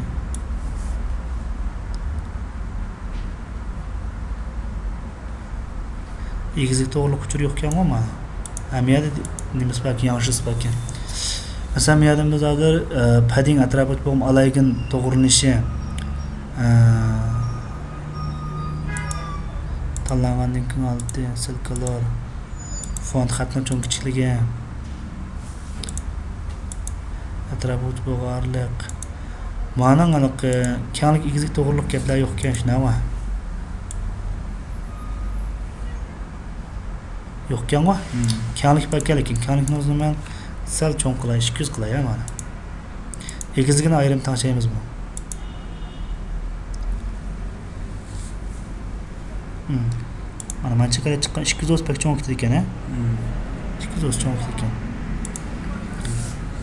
ئېگىزلىك توغرىلىق ئۇچۇر يوقكەنغۇ مانا. ھە، مۇ يەردە نېمىسى باركەن، ياڭشىسى باركەن. مەسىلەن، مۇ يەردە بىز ھازىر، ئە، پەددىڭ ئەتراپىدا بولغان ئالايگىن توغرىلىنىشى، ئە، تاللانغاندىن كېيىن ئالتە، سىل كولور، فونت خەتنىڭ چوڭ كىچىكلىكى، ئەتراپىدا بولغان ئارىلىق. مانىڭ ھېلىقى كەڭلىك، ئېگىزلىك توغرىلىق گەپلەر يوقكەن، شۇنداقمۇ؟ يوقكەنغۇ؟ مم. كەڭلىك باركەن، لېكىن كەڭلىكنى ئۆزىنى مەن سەل چوڭ قىلاي، ئىككى يۈز قىلاي، ھە، مانا. ئېگىزلىكىنى ئايرىم تەڭشەيمىز بۇنىڭ. مم. مانا، مانچە قەدەر چىققان، ئىككى يۈز ئوتتۇز بەك چوڭ كېتىدىكەن، ھە؟ مم. ئىككى يۈز ئوتتۇز چوڭ كېتىدىكەن.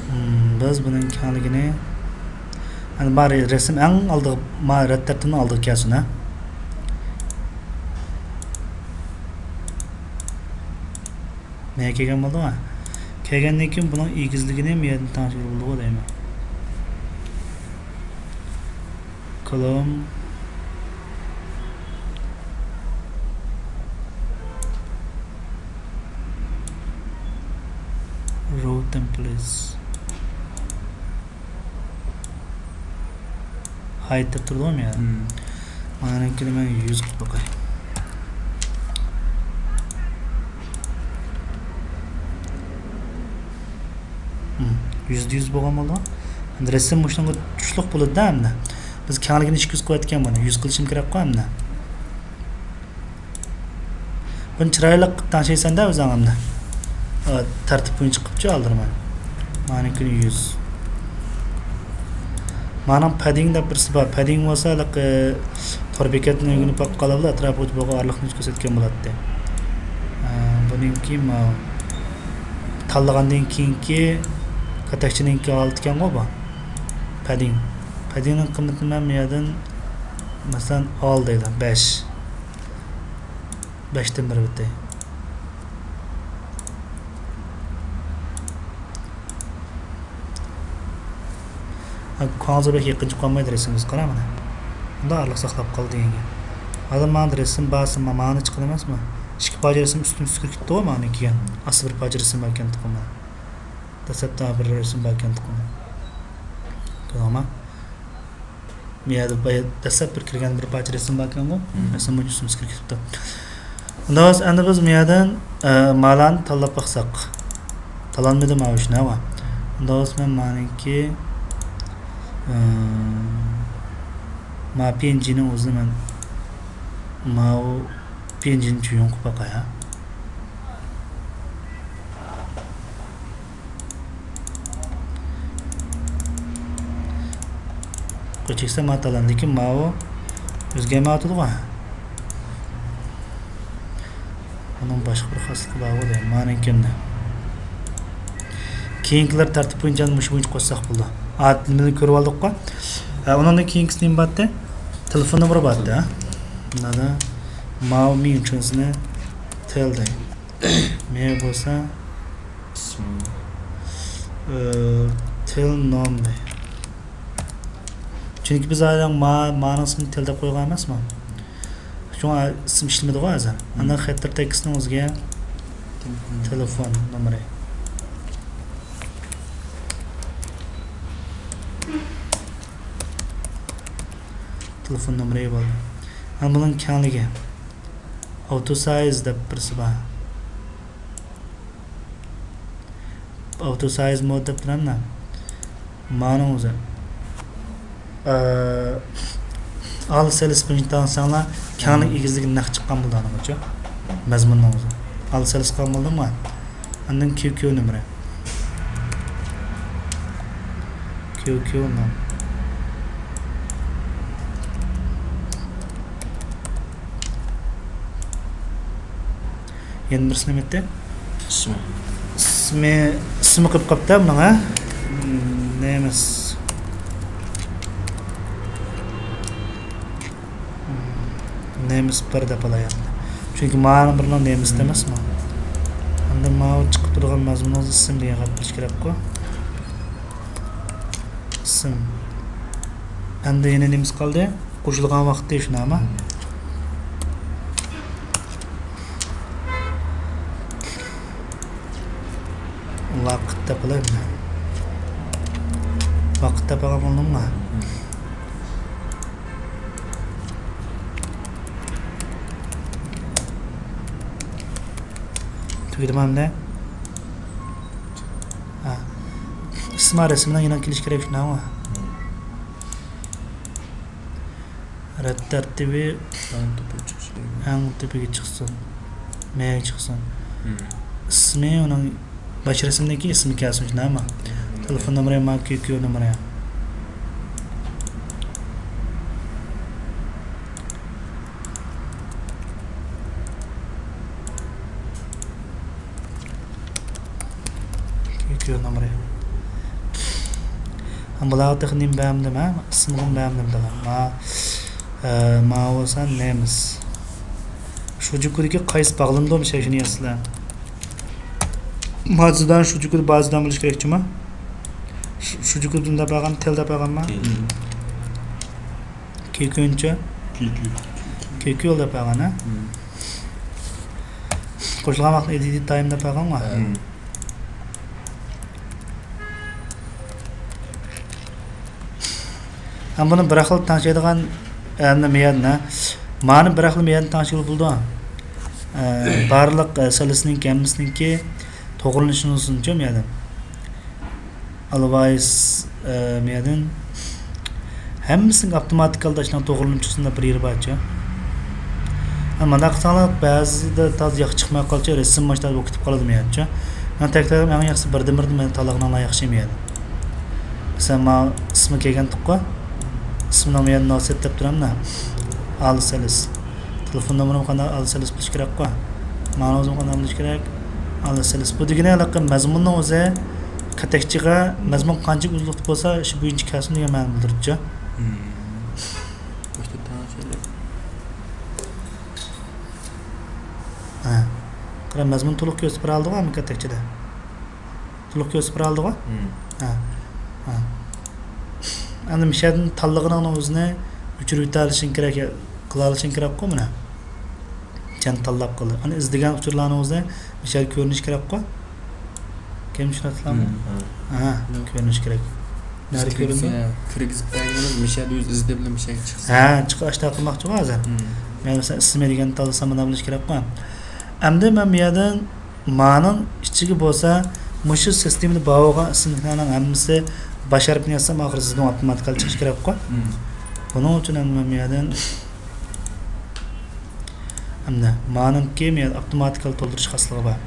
مم، بىز بۇنىڭ كەڭلىكىنى، ئەنە، ما رەسىم ئەڭ ئالدىغا، ما رەت تەرتىپنىڭ ئالدىغا كەلسۇن، ھە؟ نەگە كەلگەن بولدۇڭ، ھە؟ كەلگەندىن كېيىن بۇنىڭ ئېگىزلىكىنى مۇ يەردىن تەڭشىگىلى بولىدىغۇ دەيمەن. كولوم. رو تېمپلېتس. ھايت دەپ تۇرىدىغۇ مانا. مم. مانىڭكىنى مەن يۈز قىلىپ باقاي. مم. يۈزدە يۈز بولغان بولدى. ئەمدى رەسىم مۇشۇنىڭغا چۈشلۈك بولىدۇ-دە ئەمدى. بىز كەڭلىكىنى ئىككى يۈز قىلىۋەتكەن بۇنى. يۈز قىلىشىم كېرەكقۇ ئەمدى. بۇنى چىرايلىق تەڭشەيسەن-دە ئۆزۈڭ ئەمدى. ئا، تەرتىپ بويىچە قىپچۇ ئالدىرىماي. مانىڭكىنى يۈز. مانىڭ پەدىڭ دەپ بىرسى بار. پەدىڭ بولسا ھېلىقى تور بېكەتتىن ئۆگىنىپ باققانلار بىلەن ئەتراپىغا بولغان ئارىلىقنى كۆرسەتكەن بولاتتى. ئا، بۇنىڭكى ماۋۇ. تاللىغاندىن كېيىنكى كاتەكچىنىڭكى ھالىتىكەنغۇ بۇ. پەدىڭ. پەدىڭنىڭ قىممىتىنى مەن بۇ يەردىن، مەسىلەن، ئال دەيدۇ، بەش. بەشتىن بىر بىتى. كۆڭلىڭىزگە بەك يېقىنچە قالمايدۇ رەسىمىڭىز، قاراڭ مانا. ئۇنداق ئارىلىق ساقلاپ قالدى دېگەن گەپ. ھازىر مانا رەسىم بارسا، ما-، مانا چىققان ئەمەسمۇ؟ ئىككى پارچە رەسىم ئۈستىمىز كىرىپ كېتىپتىغۇ، مانا كېيىن. ئاستى بىر پارچە رەسىم باركەن تۇقۇم. دەسلەپتە بىر رەسىم باركەن تۇقۇم. كۆردۈڭلارمۇ؟ بۇ يەردە بايا-، دەسلەپ بىر كىرگەن بىر پارچە رەسىم باركەنغۇ. مم. رەسىم بويىچە ئۈستىمىز كىرىپ كېتىپتۇ. ئۇنداق بولسا ئەمدى بىز بۇ يەردىن، ئە، مالارنى تاللاپ باقساق. تاللانمىدى ماۋۇ ئىشنى، ھاۋا. ئۇنداق بولسا مەن مانىڭكى، ئە، ما پى ئېن جىنىڭ ئۆزىنى مەن ماۋۇ پى ئېن جىنى چۈيۈڭ قىلىپ باقاي، ھە. قوي چەكسە ما تالان، لېكىن ماۋۇ ئۆزگەرمەيۋاتىدىغۇ. ئۇنىڭ باشقا بىر خاسلىقى بارغۇ دەيمەن، مانىڭكىنى. كېيىنكىلەر تەرتىپ بويىچە مۇشۇ بويىچە قوشساق بولىدۇ. ئادىتىمىزنى كۆرۈۋالدۇققۇ. ھە، ئۇنىڭدىن كېيىنكىسى نېمە بارتتى؟ تېلېفون نومۇرى بارتتى، ھە؟ ماۋۇ مىڭ چۈنسىنى تېل دەي. مېۋە بولسا، ئىسمى. ئى، تىل نومى. چۈنكى بىز ھازىر ما-، مانىڭ ئىسمىنى تىل دەپ قويغان ئەمەسمۇ؟ شۇڭا ئىسىم ئىشلىمىدىغۇ ھازىر. ئاندىن خەتتىر تېكىستنىڭ ئۆزىگە تېلېفون. تېلېفون نومۇرى. تېلېفون نومۇرى بولدى. ھەم بۇنىڭ كەڭلىكى. ئاۋتو سايز دەپ بىرسى بار. ئاۋتو سايز مود دەپ تۇرامدا. مانىڭ ئۆزى. ئە، ئال سېلىس بويىچە تاللىساڭلار، كەڭلىك ئېگىزلىكى نەق چىققان بولىدۇ ئانىڭغىچە. مەزمۇننىڭ ئۆزى. ئال سېلىس قىلغان بولدۇڭمۇ؟ ئاندىن كيۇ كيۇ نومۇرى. كيۇ كيۇ نوم. يەنە بىرسى نېمە ئىدى؟ ئىسمى. ئىسمى، ئىسمى قىلىپ قاپتۇ بۇنىڭ، ھە؟ نېمىس. نېمىس بىر دەپ ئالاي ئەمدى. چۈنكى مانا بىرنىڭ نېمىس ئەمەسمۇ. ئەمدى ماۋۇ چىقىپ تۇرىدىغان مەزمۇنىڭىز ئىسىم دېگەن خەت بولۇشى كېرەكقۇ. ئىسىم. ئەمدى يەنە نېمىس قالدى؟ قوشۇلغان ۋاقتى شۇنداقمۇ؟ ۋاقىت دەپ ئالاي. ۋاقىت دەپ ئالغان بولدۇممۇ؟ تۈگىدىما ئەمدى؟ ھە. ئىسما رەسىمنىڭ يېنىغا كېلىش كېرەك شۇنداقمۇ؟ رەت تەرتىپى ئەڭ تۆپىگە چىقسۇن. مەيگە چىقسۇن. ئىسمى ئۇنىڭ باش رەسىمدىكى ئىسمى كەلسۇن شۇنداقمۇ؟ تېلېفون نومۇرى، ما كيۇ كيۇ نومۇرى. كيۇ كيۇ نومۇرى. ھەم بۇلارغا تېخى نېمە بەرمىدىم، ھە؟ ئىسىمغىمۇ بەرمىدىم تېخى. ما، ئە، ما بولسا نېمىس. شۇجۇكۇدىكى قايسى باغلىنىدۇ، مۇشۇ شۇنى يازسىلەر. بازىدان، شۇجۇكۇدا بازىدان بولۇشى كېرەك جۇما. شۇ-، شۇجۇكۇدىن دەپ ئالغان، تېل دەپ ئالغانما؟ تېل. كېكۈنچە. كېكۈ. كېكۈ دەپ ئالغان، ھە؟ مم. قوشۇلغان ۋاقىتتا ئېدىت تايم دەپ ئالغانغۇ. مم. ھەم بۇنى بىر خىل تەڭشەيدىغان، ئە، مەيەن، ھە؟ مانى بىر خىل مەيەن تەڭشىگىلى بولىدۇ. ئە، بارلىق، ئە، سېلىسنىڭكى ھەممىسىنىڭكى توغرىلىنىشىنى ئۇزۇنچۇ مەيەدىن. ئالۋايس، ئە، مەيەدىن. ھەممىسىنىڭ ئاپتوماتىك ھالدا شۇنداق توغرىلىنىپ چىقسۇن دەپ بىر يېرى بارچۇ. ھە، مانداق قىلساڭلار بەزىدە تازا ياخشى چىقماي قالچۇ، رەسىم ماشتا بولۇپ كېتىپ قالىدۇ مەيەدچۇ. مەن تەكلىپ ئەڭ ياخشىسى بىردىن بىردىن مەن تاللىغىنىڭلار ياخشى مەيەدىن. مەسىلەن، ما ئىسمى كەلگەنتۇققۇ. ئىسمىنىڭ مەيەدىن ناسىيەت دەپ تۇرامدا. ئال سېلىس. تېلېفون نومۇرۇم قانداق ئالسىلىس بولۇش كېرەكقۇ؟ ماڭىڭىزمۇ قانداق بولۇش كېرەك؟ ئالسىلىس. بۇ دېگىنى ھېلىقى مەزمۇننىڭ ئۆزى قەتەكچىگە مەزمۇن قانچە ئۇزۇنلۇقتا بولسا، شۇ بويىچە كەلسۇن دېگەن مەنىنى بىلدۈرىدۇ. مم. باشتا تەڭشەيلى. ھە. قارا، مەزمۇن تولۇق كۆرسىتىپ بېرەلىدىغۇ ھەممە قەتەكچىدە. تولۇق كۆرسىتىپ بېرەلىدىغۇ؟ مم. ھە. ھە. ئەمدى مىشەدىن تاللىغىنىڭنىڭ ئۆزىنى ئۆچۈرۈۋېتەلىشىڭ كېرەك، قىلالىشىڭ كېرەكقۇ مانا. مىشەدىن تاللاپ قىلدى. ئەمدى ئىزدىگەن ئۇچۇرلارنىڭ ئۆزى مىشەدە كۆرۈنۈش كېرەكقۇ. كىم چۈشىنىۋاتىدىلارمۇ؟ ھە، كۆرۈنۈش كېرەك. نەدە كۆرۈندى؟ كىرگۈزۈپ بەرگىنىمىز مىشەدە ئۆزى ئىزدەپ بىلەن مىشەگە چىقسا. ھە، چىقىش ئاشتا قىلماقچىغۇ ھازىر. مەن مەسىلەن ئىسمى دېگەننى تاللىسام مانا بىلىش كېرەققۇ. ئەمدى مەن بۇ يەردىن مانىڭ ئىچىگە بولسا مۇشۇ سىستېمىدا بار بولغان ئىسىملىكلەرنىڭ ھەممىسى باش ھەرپىنى يازسام ئاخىرى زىدىڭ ئاپتوماتىكال چىقىشى كېرەكقۇ. بۇنىڭ ئۈچۈن ئەمدى مەن بۇ يەردىن ئەمدى مانىڭكى مۇ يەردە ئاپتوماتىكال تولدۇرۇش خاسلىقى بار.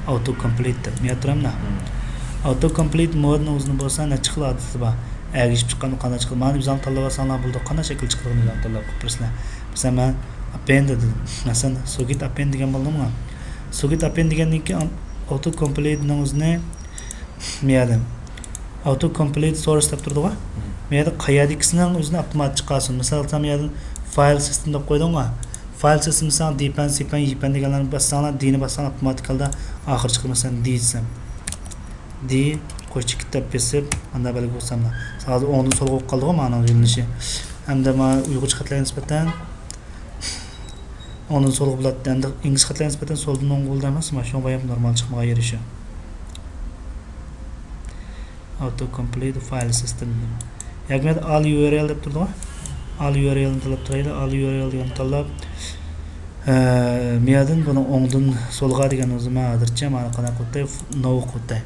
ئاۋتو كومپلىت دەپ مۇ يەردە تۇرامدا. ئاۋتو كومپلىت مودنىڭ ئۆزىنىڭ بولسا نەچچە خىل ئادىتى بار. ئەگىشىپ چىققان قانداق چىقىدۇ. مانا ئۆزۈڭ تاللاپ ئالساڭلار بولىدۇ. قانداق شەكىل چىقىدىغىنى ئۆزۈڭ تاللاپ قويۇپ بېرىسىلەر. مەسىلەن مەن ئاپپېند دېدىم. مەسىلەن سوگېت ئاپپېند دېگەن بولدىمغۇ. سوگېت ئاپپېند دېگەندىن كېيىن ئاۋتو كومپلىتنىڭ ئۆزىنى مۇ يەردىن ئاۋتو كومپلىت سورس دەپ تۇرىدىغۇ. مۇ يەردە قەيەردىكىسىنىڭ ئۆزىنى ئاپتوماتىك چىقارسۇن. مىسال ئالسام مۇ يەردىن فايل سىستېم دەپ قويدۇڭغۇ. فايل سىستېم دېسەڭ دىپەن سىپەن يىپەن دېگەنلەرنى باسساڭلار دىنى باسساڭلار ئاپتوماتىكالدا ئاخىرى چىقىدۇ. مەسىلەن دى دېسەم دى قوش چېكىت دەپ بېسىپ ئانداق بەلگە بولساملا ھازىر ئوڭدىن سولغا بولۇپ قالدىغۇ مانىڭ يۆنىلىشى. ھەمدە مانا ئۇيغۇرچە خەتلەرگە نىسبەتەن ئوڭدىن سولغا بولاتتى. ئەمدى ئىنگلىز خەتلەرگە نىسبەتەن سولدىن ئوڭغا بولىدۇ ئەمەسمۇ؟ شۇڭا بايام نورمال چىقمىغان يېرى شۇ. ئاۋتو كومپلىت فايل سىستېم. ياكى مەن ئال يۇ ئار ئېل دەپ تۇرىدىغۇ. ئال يۇ ئار ئېلنى تاللاپ تۇرايلى. ئال يۇ ئار ئېل دېگەننى تاللاپ، ئە، مۇ يەردىن بۇنىڭ ئوڭدىن سولغا دېگەن ئۆزى مەن ھازىرچە مانا قانداق قىلىپ نوۋا قىلىپ.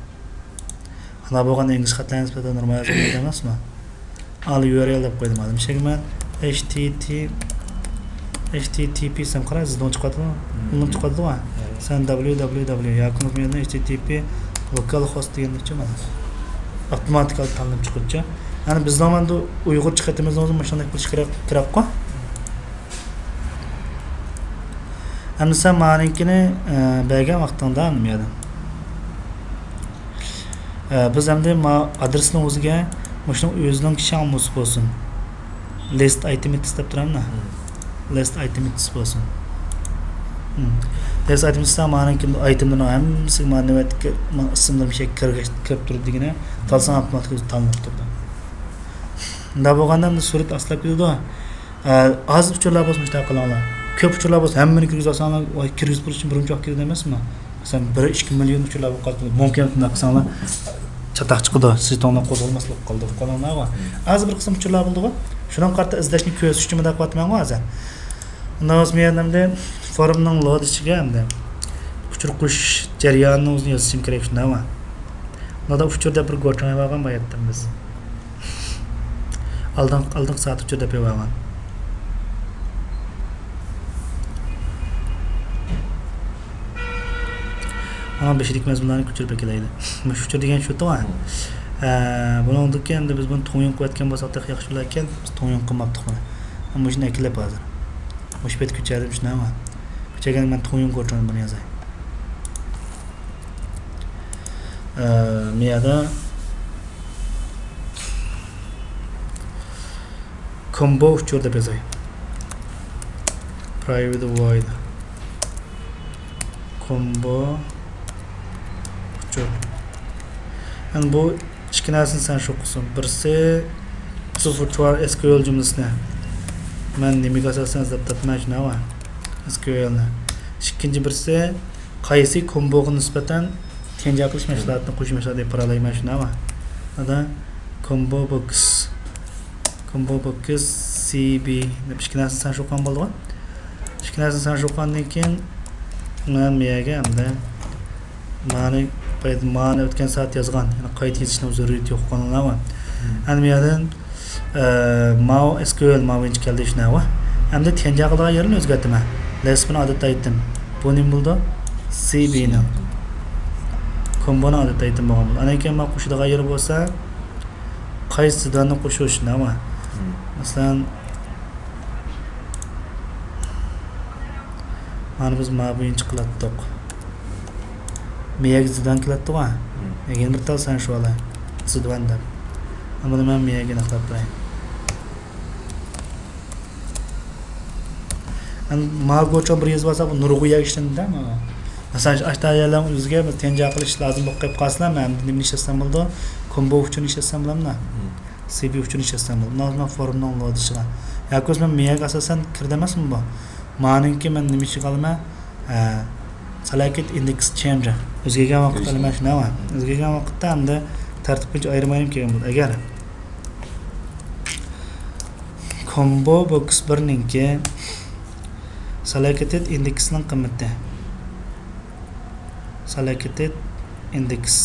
ئانداق بولغاندا ئىنگلىز خەتلەرگە نىسبەتەن نورمال يازغىلى بولىدۇ ئەمەسمۇ؟ ئال يۇ ئار ئېل دەپ قويدۇم ھازىر. مۇشۇ يەرگە مەن ئېچ تى تى، ئېچ تى تى پى دېسەم قارا، زىدىڭ چىقىۋاتىدۇ. ئۇلىنىپ چىقىۋاتىدۇ. سەن دبليۇ دبليۇ دبليۇ ياكى مەن ئېچ تى تى پى لوكال خوست دېگەندە چۇ مانا ئاپتوماتىكال تاللىنىپ چىقىدۇچۇ. يەنى بىزنىڭ مانا ئۇيغۇرچە خېتىمىزنىڭ ئۆزى مۇشۇنداق بولۇشى كېرەك، كېرەكقۇ. ئەمدى سەن مانىڭكىنى، ئە، بەرگەن ۋاقتىڭدا ئەمدى بۇ يەردە. ئە، بىز ئەمدى ما ئادرېسنىڭ ئۆزىگە مۇشۇنىڭ ئۆزىنىڭ شاڭمۇسى بولسۇن. لىست ئايتېم دەپ تۇرامدا. لىست ئايتېم بولسۇن. لىست ئايتېم دېسەڭ مانىڭكى ئايتېملىرىنىڭ ھەممىسى مانا نۆۋەتتىكى مانا ئىسىملىرىم شەكىل كىرگەچ كىرىپ تۇرىدۇ دېگىنە. تاللىساڭ ئاپتوماتىك ئۆزى تاللىنىپ تۇرىدۇ. مۇنداق بولغاندا ئەمدى سۈرئەت ئاستىلاپ كېتىدۇ. ئە، ئاز ئۇچۇرلار بولسا مۇشۇنداق قىلىڭلار. كۆپ ئۇچۇرلار بولسا ھەممىنى كىرگۈزۈپ ئالساڭلار، ۋاي، كىرگۈزۈپ بولۇش ئۈچۈن بىر مۇنچە ۋاقىت كېتىدۇ ئەمەسمۇ؟ مەسىلەن، بىر ئىككى مىليون ئۇچۇرلار بولۇپ قالىدۇ. مۇمكىن شۇنداق قىلساڭلار چاتاق چىقىدۇ، سىز توڭلاپ قوزغالماسلىق قالىدۇ. قولۇڭلارغا. ھازىر بىر قىسىم ئۇچۇرلار بولىدىغۇ. شۇنىڭغا قارىتا ئىزدەشنى كۆرسىتىش ئۈچۈن مۇنداق قىلىۋاتىمەنغۇ ھازىر. ئۇنداق بولسا مەن ئەمدى فورمنىڭ لود ئىچىگە ئەمدى ئۇچۇر قوشۇش جەريانىنى ئۆزىنى يازىشىم كېرەك شۇنداقمۇ؟ مۇندا ئۇچۇر دەپ بىر گوچۇڭ ئالغان بار ئەتتىم بىز. ئالدىنقى، ئالدىنقى سائەت ئۇچۇر دەپ بېرىۋالغان. ئاڭا بېشىدىكى مەزمۇنلارنى كۆچۈرۈپ ئەكېلەيلى. مۇشۇ ئۇچۇر دېگەن شۇ توغرا. ھە، بۇنىڭدىكى ئەمدى بىز بۇنى تۇڭيۇڭ قىلىۋەتكەن بولساق تېخى ياخشى بولاركەن. بىز تۇڭيۇڭ قىلماپتۇق بۇنى. مۇشۇنى ئەكېلىپ ھازىر. مۇشۇ پېتى كۆچۈردۈم شۇنداقمۇ؟ كۆچۈرگەندە مەن تۇڭيۇڭ گوچۇڭنى بۇنى يازاي. ئە، مىيادا كومبو ئۇچۇر دەپ يازاي. Private void كومبو ئۇچۇر. يەنى بۇ ئىككى نەرسىنى سەن شۇ قىلسۇن. بىرسى، بىز ۋىرتۇئال ئېس كيۇ ئېل جۈملىسىنى مەن نېمىگە ئاساسەن ئىزدەپ تاپىمەن شۇنداقمۇ؟ ئېس كيۇ ئېلنى. ئىككىنچى بىرسى، قايسى كومبوغا نىسبەتەن تيەنجيا قىلىش مەھسۇلاتىنى قوشۇش مەھسۇلاتى دەپ پارالايمەن شۇنداقمۇ؟ ئادا كومبو بوكس. كومبو بوكس سى بى دەپ ئىككى نەرسىنى سەن شۇ قىلغان بولدىغۇ. ئىككى نەرسىنى سەن شۇ قىلغاندىن كېيىن مەن بۇ يەرگە ئەمدى مانى، مانى ئۆتكەن سائەت يازغان، يەنى قايتا يېزىشنىڭ زۆرۈرىيىتى يوق قىلىنغان. ئەمدى بۇ يەردىن، ئە، ماۋۇ ئېس كيۇ ئېل ماۋۇ بويىچە كەلدى شۇنداقمۇ. ئەمدى تيەنجيا قىلىدىغان يېرىنى ئۆزگەرتىمەن. لېسپنىڭ ئادەتتە ئېيتتىم. بۇ نېمە بولىدۇ؟ سى بى نىڭ. كومبونىڭ ئادەتتە ئېيتتىم بولغان بولىدۇ. ئاندىن كېيىن مانا قوشىدىغان يېرى بولسا، قايسى زىداننى قوشۇش، نېمە؟ مەسىلەن، مانا بىز ما بويىچە قىلاتتۇق. مىيەگە زىدان كېلەتتىغۇ. يەنە بىر تال سەن شۇ ئالاي. زىدۋان دەپ. بۇنى مەن مىيەگە ئېنىقلاپ بېرەي. مانا گوچۇڭ بىر يېزىپ ئالسا، بۇ نۇرغۇن يەرگە ئىشلىنىدۇ. مەسىلەن، ئاشتا يەرلەرنىڭ ئۆزىگە بىر تيەنجيا قىلىش لازىم بولۇپ قېلىپ قالسىلا، مەن ئەمدى نېمىنى ئىشلەتسەم بولىدۇ؟ كومبو ئۇچۇرىنى ئىشلەتسەم بولامدۇ؟ سىبى ئۇچۇرنى ئىشلەتسەم بولىدۇ. مانا فورمنىڭ لودىشىغا. ياكى بولمىسا مەن مېيەگە ئاساسەن كىردى ئەمەسمۇ بۇ؟ مانىڭكى مەن نېمە ئىشىغا ئالىمەن؟ ھە. سېلېكت ئىندېكس چېنج. ئۆزگەرگەن ۋاقىتتا ئالىمەن شۇنداقمۇ؟ ئۆزگەرگەن ۋاقىتتا ئەمدى تەرتىپ بويىچە ئايرىم ئايرىم كەلگەن بولىدۇ. ئەگەر كومبو بوكس بىرنىڭكى سېلېكتېد ئىندېكسنىڭ قىممىتى. سېلېكتېد ئىندېكس.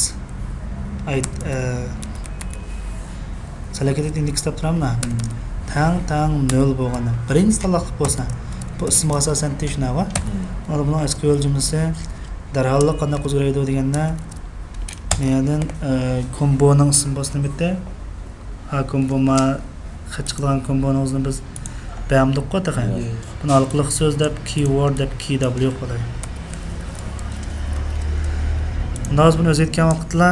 ئايت، ئە، سېلېكتېد ئىندېكس دەپ تۇرامدۇ؟ تەڭ، تەڭ نۆل بولغاندا. بىرىنچى تاللىقلىق بولسا، بۇ ئىسىمغا ئاساسەن تېگىشىنى ئالغان. مانا بۇنىڭ ئېس كيۇ ئەل جۈملىسى دەرھاللا قانداق ئۆزگىرەيدۇ دېگەندە، مەيەدىن، ئە، كومبونىڭ ئىسمى بولسا نېمىتى؟ ھا، كومبو ما خەت چىقىدىغان كومبونىڭىزنى بىز بەرمىدۇققۇ تېخى. بۇنى ھالقىلىق سۆز دەپ، كىۋورد دەپ، كىي دابلىيۇ قوياي. ئۇنداق بولسا بۇنى ئۆزگەرتكەن ۋاقىتلا،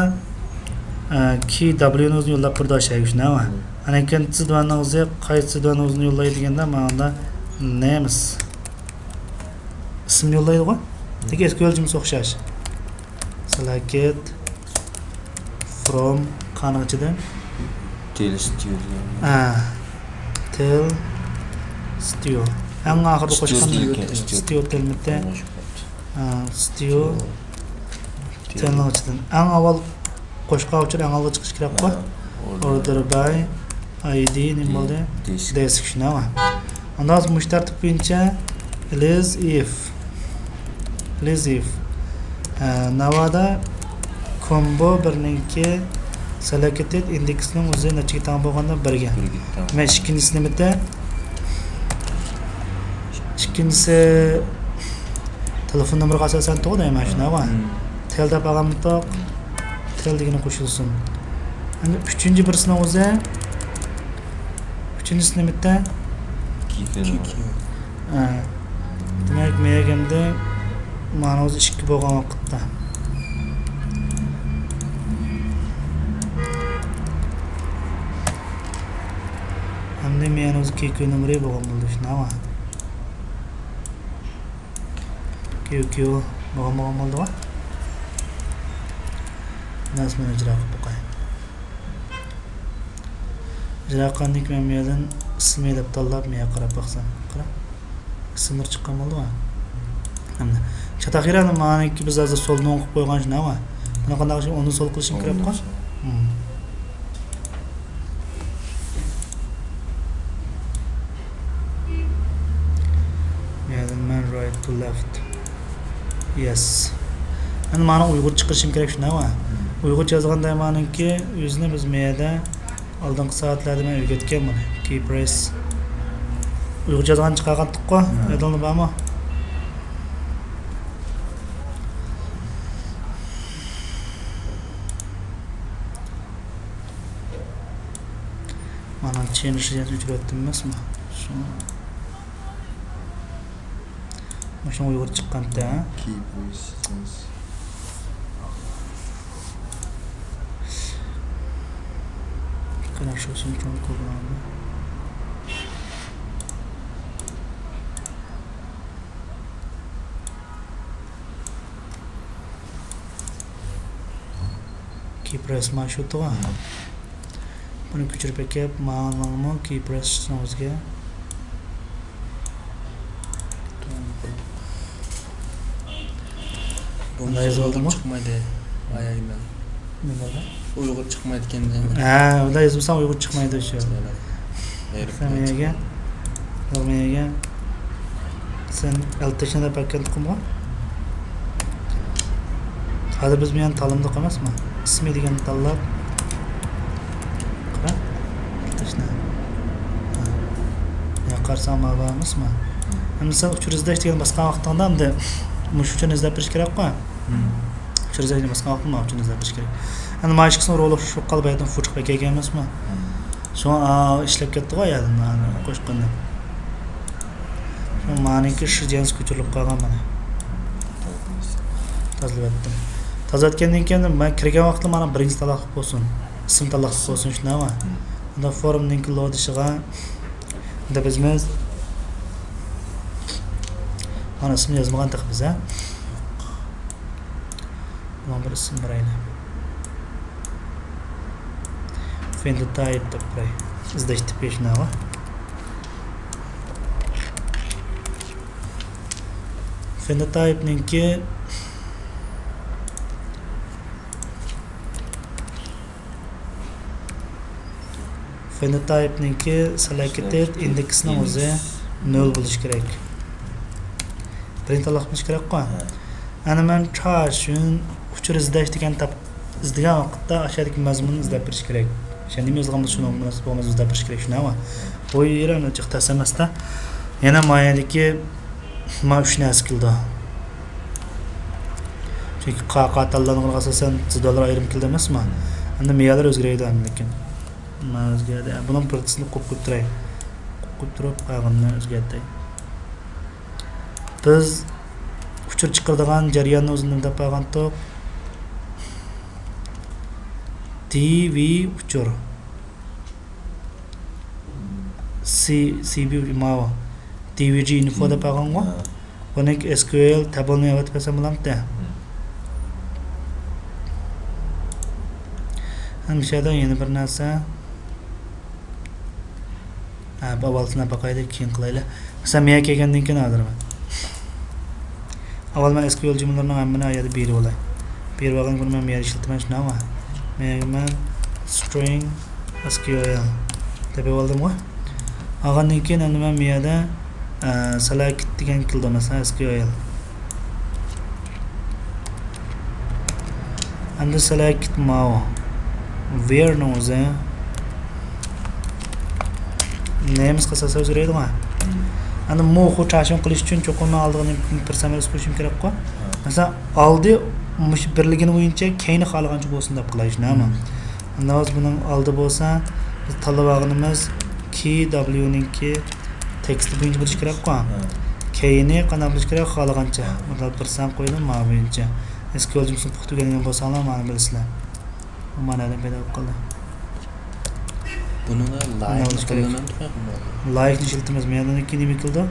ئە، كىي دابلىيۇنى ئۆزىنى يوللاپ بېرىدۇ ئاشۇيىگە شۇنداقمۇ؟ ئاندىن كېيىن سىز دېۋاننىڭ ئۆزى، قايسى دېۋاننىڭ ئۆزىنى يوللايدۇ دېگەندە، ماڭا نېمىس ئىسىمنى يوللايدىغۇ. لېكىن ئېس كيۇ ئەل جۈملىسى ئوخشاش. سېلېكت فروم قانىڭ ئىچىدىن. تىل ستيۇ دېگەن. ئا، تىل ستيۇ. ئەڭ ئاخىرىدا قوشقان ستيۇ تىلمىتى. ئا، ستيۇ تىلنىڭ ئىچىدىن. ئەڭ ئاۋۋال قوشقان ئۇچۇر ئەڭ ئالغا چىقىشى كېرەكقۇ. ئا، ئوردېر. ئوردېر باي ئايدى نېمە بولدى؟ دىسك. دىسك شۇنداقمۇ؟ ئاندىن مۇشۇ تەرتىپ بويىچە ئېلىز ئىف. ئېلىز ئىف. ئە، ناۋادا كومبو بىرنىڭكى سېلېكتېد ئىندېكسنىڭ ئۆزى نەچچىگە تەڭ بولغاندا؟ بىرگە. بىرگە تەڭ. دېمەك، ئىككىنچىسى نېمىتى؟ ئىككىنچىسى تېلېفون نومۇرىغا ئاساسەن تۇغۇ دەيمەن شۇنداقمۇ؟ تىل دەپ ئالغانمىتۇق؟ تىل دېگىنى قوشۇلسۇن. ئەمدى ئۈچىنچى بىرسىنىڭ ئۆزى ئۈچىنچىسى نېمىتى؟ كىي. ھە. دېمەك، مەيەگەندە مانا ئۆزى ئىككى بولغان ۋاقىتتا. ئەمدى مەيەن ئۆزى كىي كيۇ نومۇرى بولغان بولدى شۇنداقمۇ؟ كيۇ كيۇ بولغان بولغان بولدىغۇ؟ مەن ئىسمىنى ئىجرا قىلىپ باقاي. ئىجرا قىلغاندىن كېيىن مەن بۇ يەردىن ئىسمى دەپ تاللاپ، مەن قاراپ باقسام. قارا. ئىسىملىرى چىققان بولدىغۇ؟ ئەمدى. چاتاق يېرى مانىكى بىز ھازىر سولدا ئوڭ قىلىپ قويغان شۇنداقمۇ؟ بۇنى قانداق قىلىش، ئوڭدىن سولغا قىلىشىم كېرەكقۇ؟ يەردىن مەن رايت تو لېفت. يەس. ئەمدى مانا ئۇيغۇرچە چىقىرىشىم كېرەك شۇنداقمۇ؟ ئۇيغۇرچە يازغاندا مانىڭكى ئۆزىنى بىز مەيەدە ئالدىنقى سائەتلەردە مەن ئۆگەتكەن بۇنى. كىي پرېس. ئۇيغۇرچە يازغان چىقارغانتۇققۇ؟ يادىڭدا بارمۇ؟ مانا چېنىش ئۆچۈرۈۋەتتىم ئەمەسمۇ؟ شۇ. مۇشۇنىڭ ئۇيغۇرچە چىققانتى، ھە؟ كىي پرېس. كىي پرېس. كىي پرېس مارشرۇتىغا. بۇنى كۆچۈرۈپ ئەكەپ، ماڭىمۇ كىي پرېس ئۆزىگە. بۇندا يېزىۋالدىڭمۇ؟ چىقمايدۇ. ئايايمەن. نېمە بولدى؟ ئۇيغۇر چىقمايدىكەن دەيمەن. ھە، ئۇنداق يېزىمىساڭ ئۇيغۇر چىقمايدۇ شۇ. سەن مەيەگە. يوق، مەيەگە. سەن ئەلتىشنى دەپ ئەكەلدىقمۇ؟ ھازىر بىز بۇ يەرنى تاللىمىدۇق ئەمەسمۇ؟ ئىسمى دېگەننى تاللاپ. قارا. ئەلتىشنى. ھە. يا قارىساڭ ما بار ئەمەسمۇ؟ ئەمدى سەن ئۇچۇر ئىزدەش دېگەننى باسقان ۋاقتىڭدا ئەمدى مۇشۇ ئۇچۇرنى ئىزدەپ بېرىش كېرەكقۇ؟ ئۇچۇر ئىزدەشنى باسقان ۋاقتىڭدا مۇشۇنى ئىزدەپ بېرىش كېرەك. ئەمدى ما ئىككىسىنىڭ رولى ئوخشىشىپ قالدى، بۇ يەردىن فۇچۇق بەكەيگەن ئەمەسمۇ؟ شۇڭا ئا، ئىشلەپ كەتتىغۇ يەردىن، ئانى قوشقاندا. شۇڭا مانىڭكى شۇ جىنس كۆچۈرۈلۈپ قالغان مانا. تازىلىۋەتتىم. تازىلىۋەتكەندىن كېيىن مەن كىرگەن ۋاقىتتا مانا بىرىنچى تاللىقلىق بولسۇن. ئىسىم تاللىقلىق بولسۇن، شۇنداقمۇ؟ ئۇندا فورمنىڭكى لودىشىغا دەپ بىزمىز. مانا ئىسمىنى يازمىغان تېخى بىز، ھە؟ بۇنىڭ بىر ئىسىم بېرەيلى. فېنوتايپ دەپ بېرەي. ئىزدەش تىپى شۇنداقمۇ؟ فېنوتايپنىڭكى، فېنوتايپنىڭكى سېلېكتېد ئىندېكسنىڭ ئۆزى نۆل بولۇشى كېرەك. پرىنت ئالاقمىش كېرەكقۇ؟ ھە. ئەنە مەن چاشۈن ئۇچۇر ئىزدەش دېگەن تاپ-، ئىزدىگەن ۋاقىتتا ئاشۇ يەردىكى مەزمۇننى ئىزدەپ بېرىش كېرەك. ئاشۇ نېمە يازغان بولسا شۇنىڭغا مۇناسىپ بولغان ئىزدەپ بېرىش كېرەك، شۇنداقمۇ؟ بۇ يېرى ئەنە جىق تەس ئەمەستە. يەنە ما يەردىكى ما ئۈچ نەرسە كېلىدۇ. چۈنكى قا-، قاتارلانغىنىغا ئاساسەن جەدۋەللەر ئايرىم كېلىدۇ ئەمەسمۇ؟ ئەمدى مېيەلەر ئۆزگىرىدۇ ئەمدى لېكىن. ما ئۆزگەردى. بۇنىڭ بىر تېسىنى قوپۇپ تۇراي. قوپۇپ تۇرۇپ، قالغىنىنى ئۆزگەرتەي. بىز ئۇچۇر چىقىرىدىغان جەرياننى ئۆزىنى دەپ قالغانتۇق. دى ۋى ئۇچۇر. سى، سى بى ماۋۇ. دى ۋى جى ئىنفو دەپ قالغانغۇ. ھە. بۇنىڭكى ئېس كيۇ ئېل تابلونى ئەۋەتىپ بەرسەم بولامتى؟ ھە. ھەم مۇشۇ يەردە يەنە بىر نەرسە. ھە، بۇ ئاۋۋال سىناپ باقايلى، كېيىن قىلايلى. مەسىلەن، مەيەگە كەلگەندىن كېيىن ھازىر مەن. ئاۋۋال مەن ئېس كيۇ ئېل جۈملىلىرىنىڭ ھەممىنى ئايەردە بېرىۋالاي. بېرىۋالغان كۈنى مەن مەيەردە ئىشلىتىمەن، شۇنداقمۇ؟ مەيەگە مەن سترىڭ ئېس كيۇ ئېل دەپ بېرىۋالدىمغۇ؟ ئالغاندىن كېيىن ئەمدى مەن بۇ يەردە، ئە، سېلېكت دېگەن كېلىدۇ، مەسىلەن، ئېس كيۇ ئېل. ئەمدى سېلېكت ماۋۇ. ۋېرنىڭ ئۆزى نېمىسقا ئاساسەن ئۆزگىرەيدىغۇ؟ ئەمدى مۇ خۇ چاشۇن قىلىش ئۈچۈن چوقۇم مەن ئالدىغا نېمە پىرسەمەل ئۆسۈپ قويۇشۇم كېرەكقۇ؟ مەسىلەن، ئالدى مۇشۇ بىرلىكىنى بويىچە، كەينى خالىغانچە بولسۇن دەپ قىلاي، شۇنداقمۇ؟ ئەمدى ھازىر بۇنىڭ ئالدى بولسا، بىز تاللىۋالغىنىمىز كي دابليۇنىڭكى تېكىستى بويىچە بولۇشى كېرەكقۇ؟ ھە. كەينى قانداق بولۇشى كېرەك؟ خالىغانچە. ھە. مۇنداق بىر سان قويدۇم، مانا بويىچە. ئېس كيۇ ئېل جۈملىسىنى پۇختا ئۆگەنگەن بولساڭلار، مانا بىلىسىلەر. مانا نەدىن پەيدا بولۇپ قالدى. بۇنىڭغا مانا لايىكنى بولۇشى كېرەك. قوللىنامدۇ؟ لايىكنى ئىشلىتىمىز. مۇندىن كېيىن نېمە كېلىدۇ؟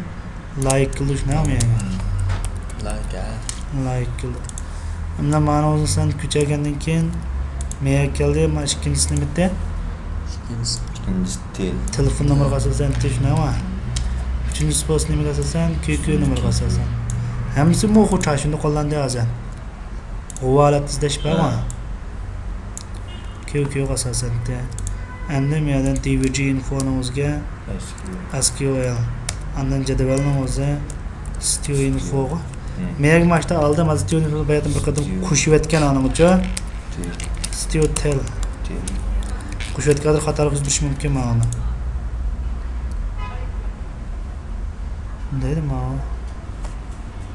لايىك كېلىدۇ، شۇنداقمۇ يەنە؟ لايىك، ھە. لايىك كېلىدۇ. ئەمدى مانا ئۇزۇن سان كۆچۈرگەندىن كېيىن مەيەگە كەلدى. مانا ئىككىنچىسى نېمىتى؟ ئىككىنچىسى. ئىككىنچىسى تىل. تېلېفون نومۇرىغا ئاساسەن تىل، شۇنداقمۇ؟ ئۈچىنچىسى بولسا نېمىگە ئاساسەن؟ كيۇ كيۇ نومۇرىغا ئاساسەن. ھەممىسى مۇ خۇ چاشۇندا قوللاندى ھازىر. غۇۋا ھالەتتە ئىزدەش بارغۇ؟ ھە. كيۇ كيۇغا ئاساسەن. ئەمدى مۇ يەردىن دى ۋى جى ئىنفونىڭ ئۆزىگە ئەس كيۇ ئېل. ئەس كيۇ ئېل. ئاندىن جەدۋەلنىڭ ئۆزى ستيۇ ئىنفوغا. ھە. مەيەگە ماشتا ئالدىم، ھازىر ستيۇ ئىنفو باياتىن بىر قېتىم ستيۇ. قوشۇۋەتكەن ئانىڭچە. ستيۇ. ستيۇ تېل. تېل. قوشۇۋەتكەن ھازىر خاتا قىلدۇرۇشى مۇمكىن ماڭا. دەيدۇ ماڭا.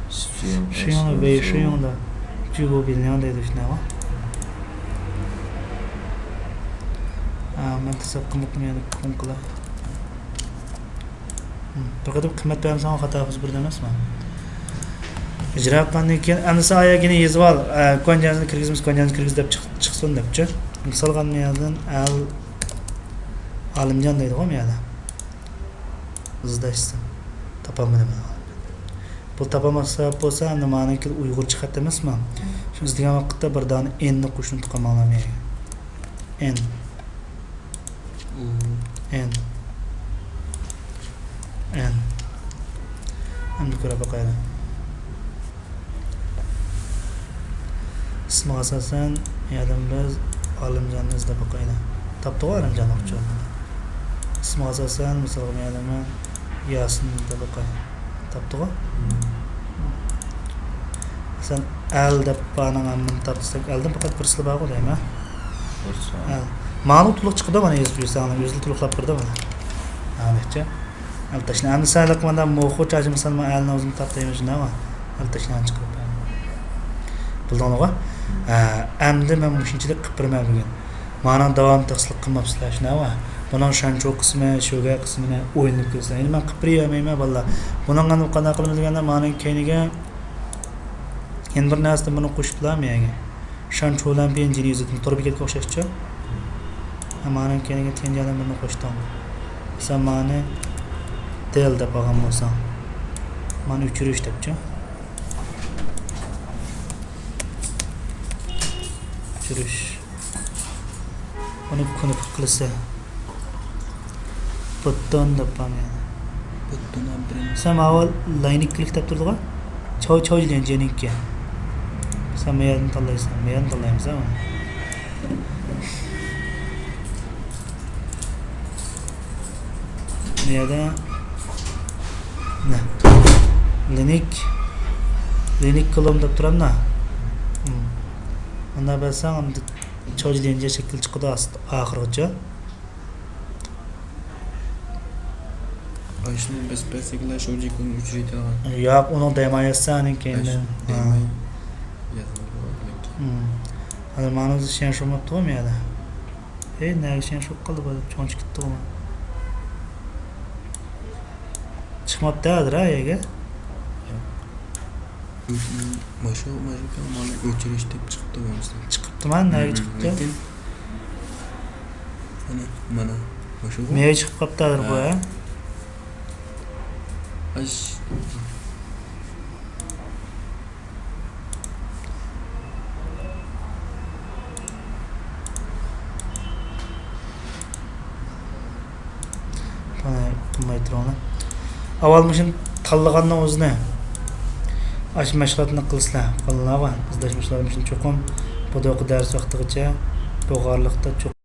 使用 ۋەي 使用 的 举个比例 دەيدۇ شۇنداقمۇ؟ ئا، مەن تەسەۋۋۇر قىلمىدىم، يەنە كون قىلاي. ھىم، بىر قېتىم قىممەت بەرمىسەڭ خاتا قىلىپ بېرىدۇ ئەمەسمۇ؟ ئىجرا قىلغاندىن كېيىن ئەمدى سەن ئايەگىنى يېزىۋال، ئە، كونجانسنى كىرگۈزىمىز، كونجانسنى كىرگۈز دەپ چىق-، چىقسۇن دەپچۇ. مىسالغا مەن يەردىن ئەل ئالىمجان دەيدىغۇ مەن يەردە. ئىزدەشسە تاپالمىدىم. بۇ تاپالماسا بولسا، ئەمدى مانىڭكى ئۇيغۇرچە خەت ئەمەسمۇ؟ شۇنى ئىزدىگەن ۋاقىتتا بىر دانە ئېننى قوشۇپ قالماڭلار مەيەگە. ئېن. ئېن. ئېن. ئەمدى كۆرۈپ باقايلى. ئىسمىغا ئاساسەن، يەردىن بىز ئالىمجاننى ئىزدەپ باقايلى. تاپتىغۇ ئالىمجاننى ئۇچۇر. ئىسمىغا ئاساسەن، مىسالغا، يەردىن مەن ياسىننى ئىزدەپ باقاي. تاپتىغۇ؟ مەسىلەن، ئەل دەپ بارنىڭ ھەممىنى تاپساق، ئەلدىن پەقەت بىرسىلا بارغۇ دەيمەن. بىرسى. ئەل. ماڭا تولۇق چىقىدۇ، مانا يېزىپ يۈرسەڭلار، ئۆزى تولۇقلاپ بېرىدۇ مانا. ھە، نەچچە؟ ئەل تاشلا. ئەمدى سەن مانا موخۇ چاچمىسان، مانا ئەلنى ئۆزۈم تاپ دەيمەن، شۇنداقمۇ؟ ئەل تاشلا چىقىرىپ بەر. بىلدىڭلارغۇ؟ ھە، ئەمدى مەن مۇشۇنچىلىك قىلىپ بېرىمەن بۈگۈن. مانىڭ داۋامىنى تەپسىلىي قىلماپسىلەر، شۇنداقمۇ؟ بۇنىڭ شانچۇ قىسمى، شۆگە قىسمىنى ئويلىنىپ كۆرسەڭ. يەنە مەن قىلىپ بېرەلمەيمەن، بالىلار. بۇنىڭغا قانداق قىلىمىز دېگەندە، مانىڭ كەينىگە يەنە بىر نەرسىدىن بۇنى قوشۇپ بولامەن يەنە. شانچۇ بىلەن بىيەنجىنى يېزىپ، تور بېكەتكە ئوخشاشچۇ. مانىڭ كەينىگە تيەنجيەنىڭ بىرنى قوشتۇڭ. مىسال، مانى دېل دەپ ئالغان بولساڭ، مانى ئۆچۈرۈش دەپچۇ. ئۆچۈرۈش. ئۇنى كۇنۇپكا قىلىسەن. بوتتون دەپ بارمۇ يەنە؟ بوتتون ئابدۇرېھىم. سەن ماۋۇ لاينىك كىلىك دەپ تۇرىدىغۇ؟ چاۋ چاۋ جىليەن جېنىككە. سەن مەيەدىن تاللايسەن، مەيەدىن تاللايمىز ھە ئۇنى. مەيەدە. نە. لىنىك. لىنىك كلون دەپ تۇرامنا. مم. مۇنداق بەرسەڭ، ئەمدى چاۋ جىليەنجە شەكىل چىقىدۇ ئاست-، ئاخىرغىچە. ئاشۇنى بېسىپ بەرسەكلا شۇ جىكۇنى ئۆچۈرۈۋېتىدىغان. ياق، ئۇنىڭ دەيماي يازسا، ئانىڭ كەينىدىن. دەيماي يازىدۇ، لېكىن. مم. ھازىر مانا ئۆزى شيەنشۇ بوپتۇغۇ مۇ يەردە؟ ھەي، نەگە شيەنشۇ قالدى بۇ؟ چوڭچە كېتىپتىغۇ. چىقماپتۇ ھازىر ھە يەرگە؟ ياق. ماشۇ، ماشۇ مانا ئۆچۈرۈش دەپ چىقىپتۇ بولمىسا. چىقىپتىما؟ نەگە چىقىپتۇ؟ لېكىن مانا، مانا ماشۇغۇ. نەگە چىقىپ قاپتۇ ھازىر بۇ ھە. ھە؟ ئاش. قانداق قىلماي تۇرۇڭلار. ئاۋۋال مۇشۇنى تاللىغاننىڭ ئۆزىنى ئاشۇ مەشغۇلاتنى قىلىسىلەر. بالىلارغا ئىزدەش مەشغۇلاتى مۇشۇنى چوقۇم بۇ دەرس ۋاقتىغىچە بۇ ئارىلىقتا چوقۇم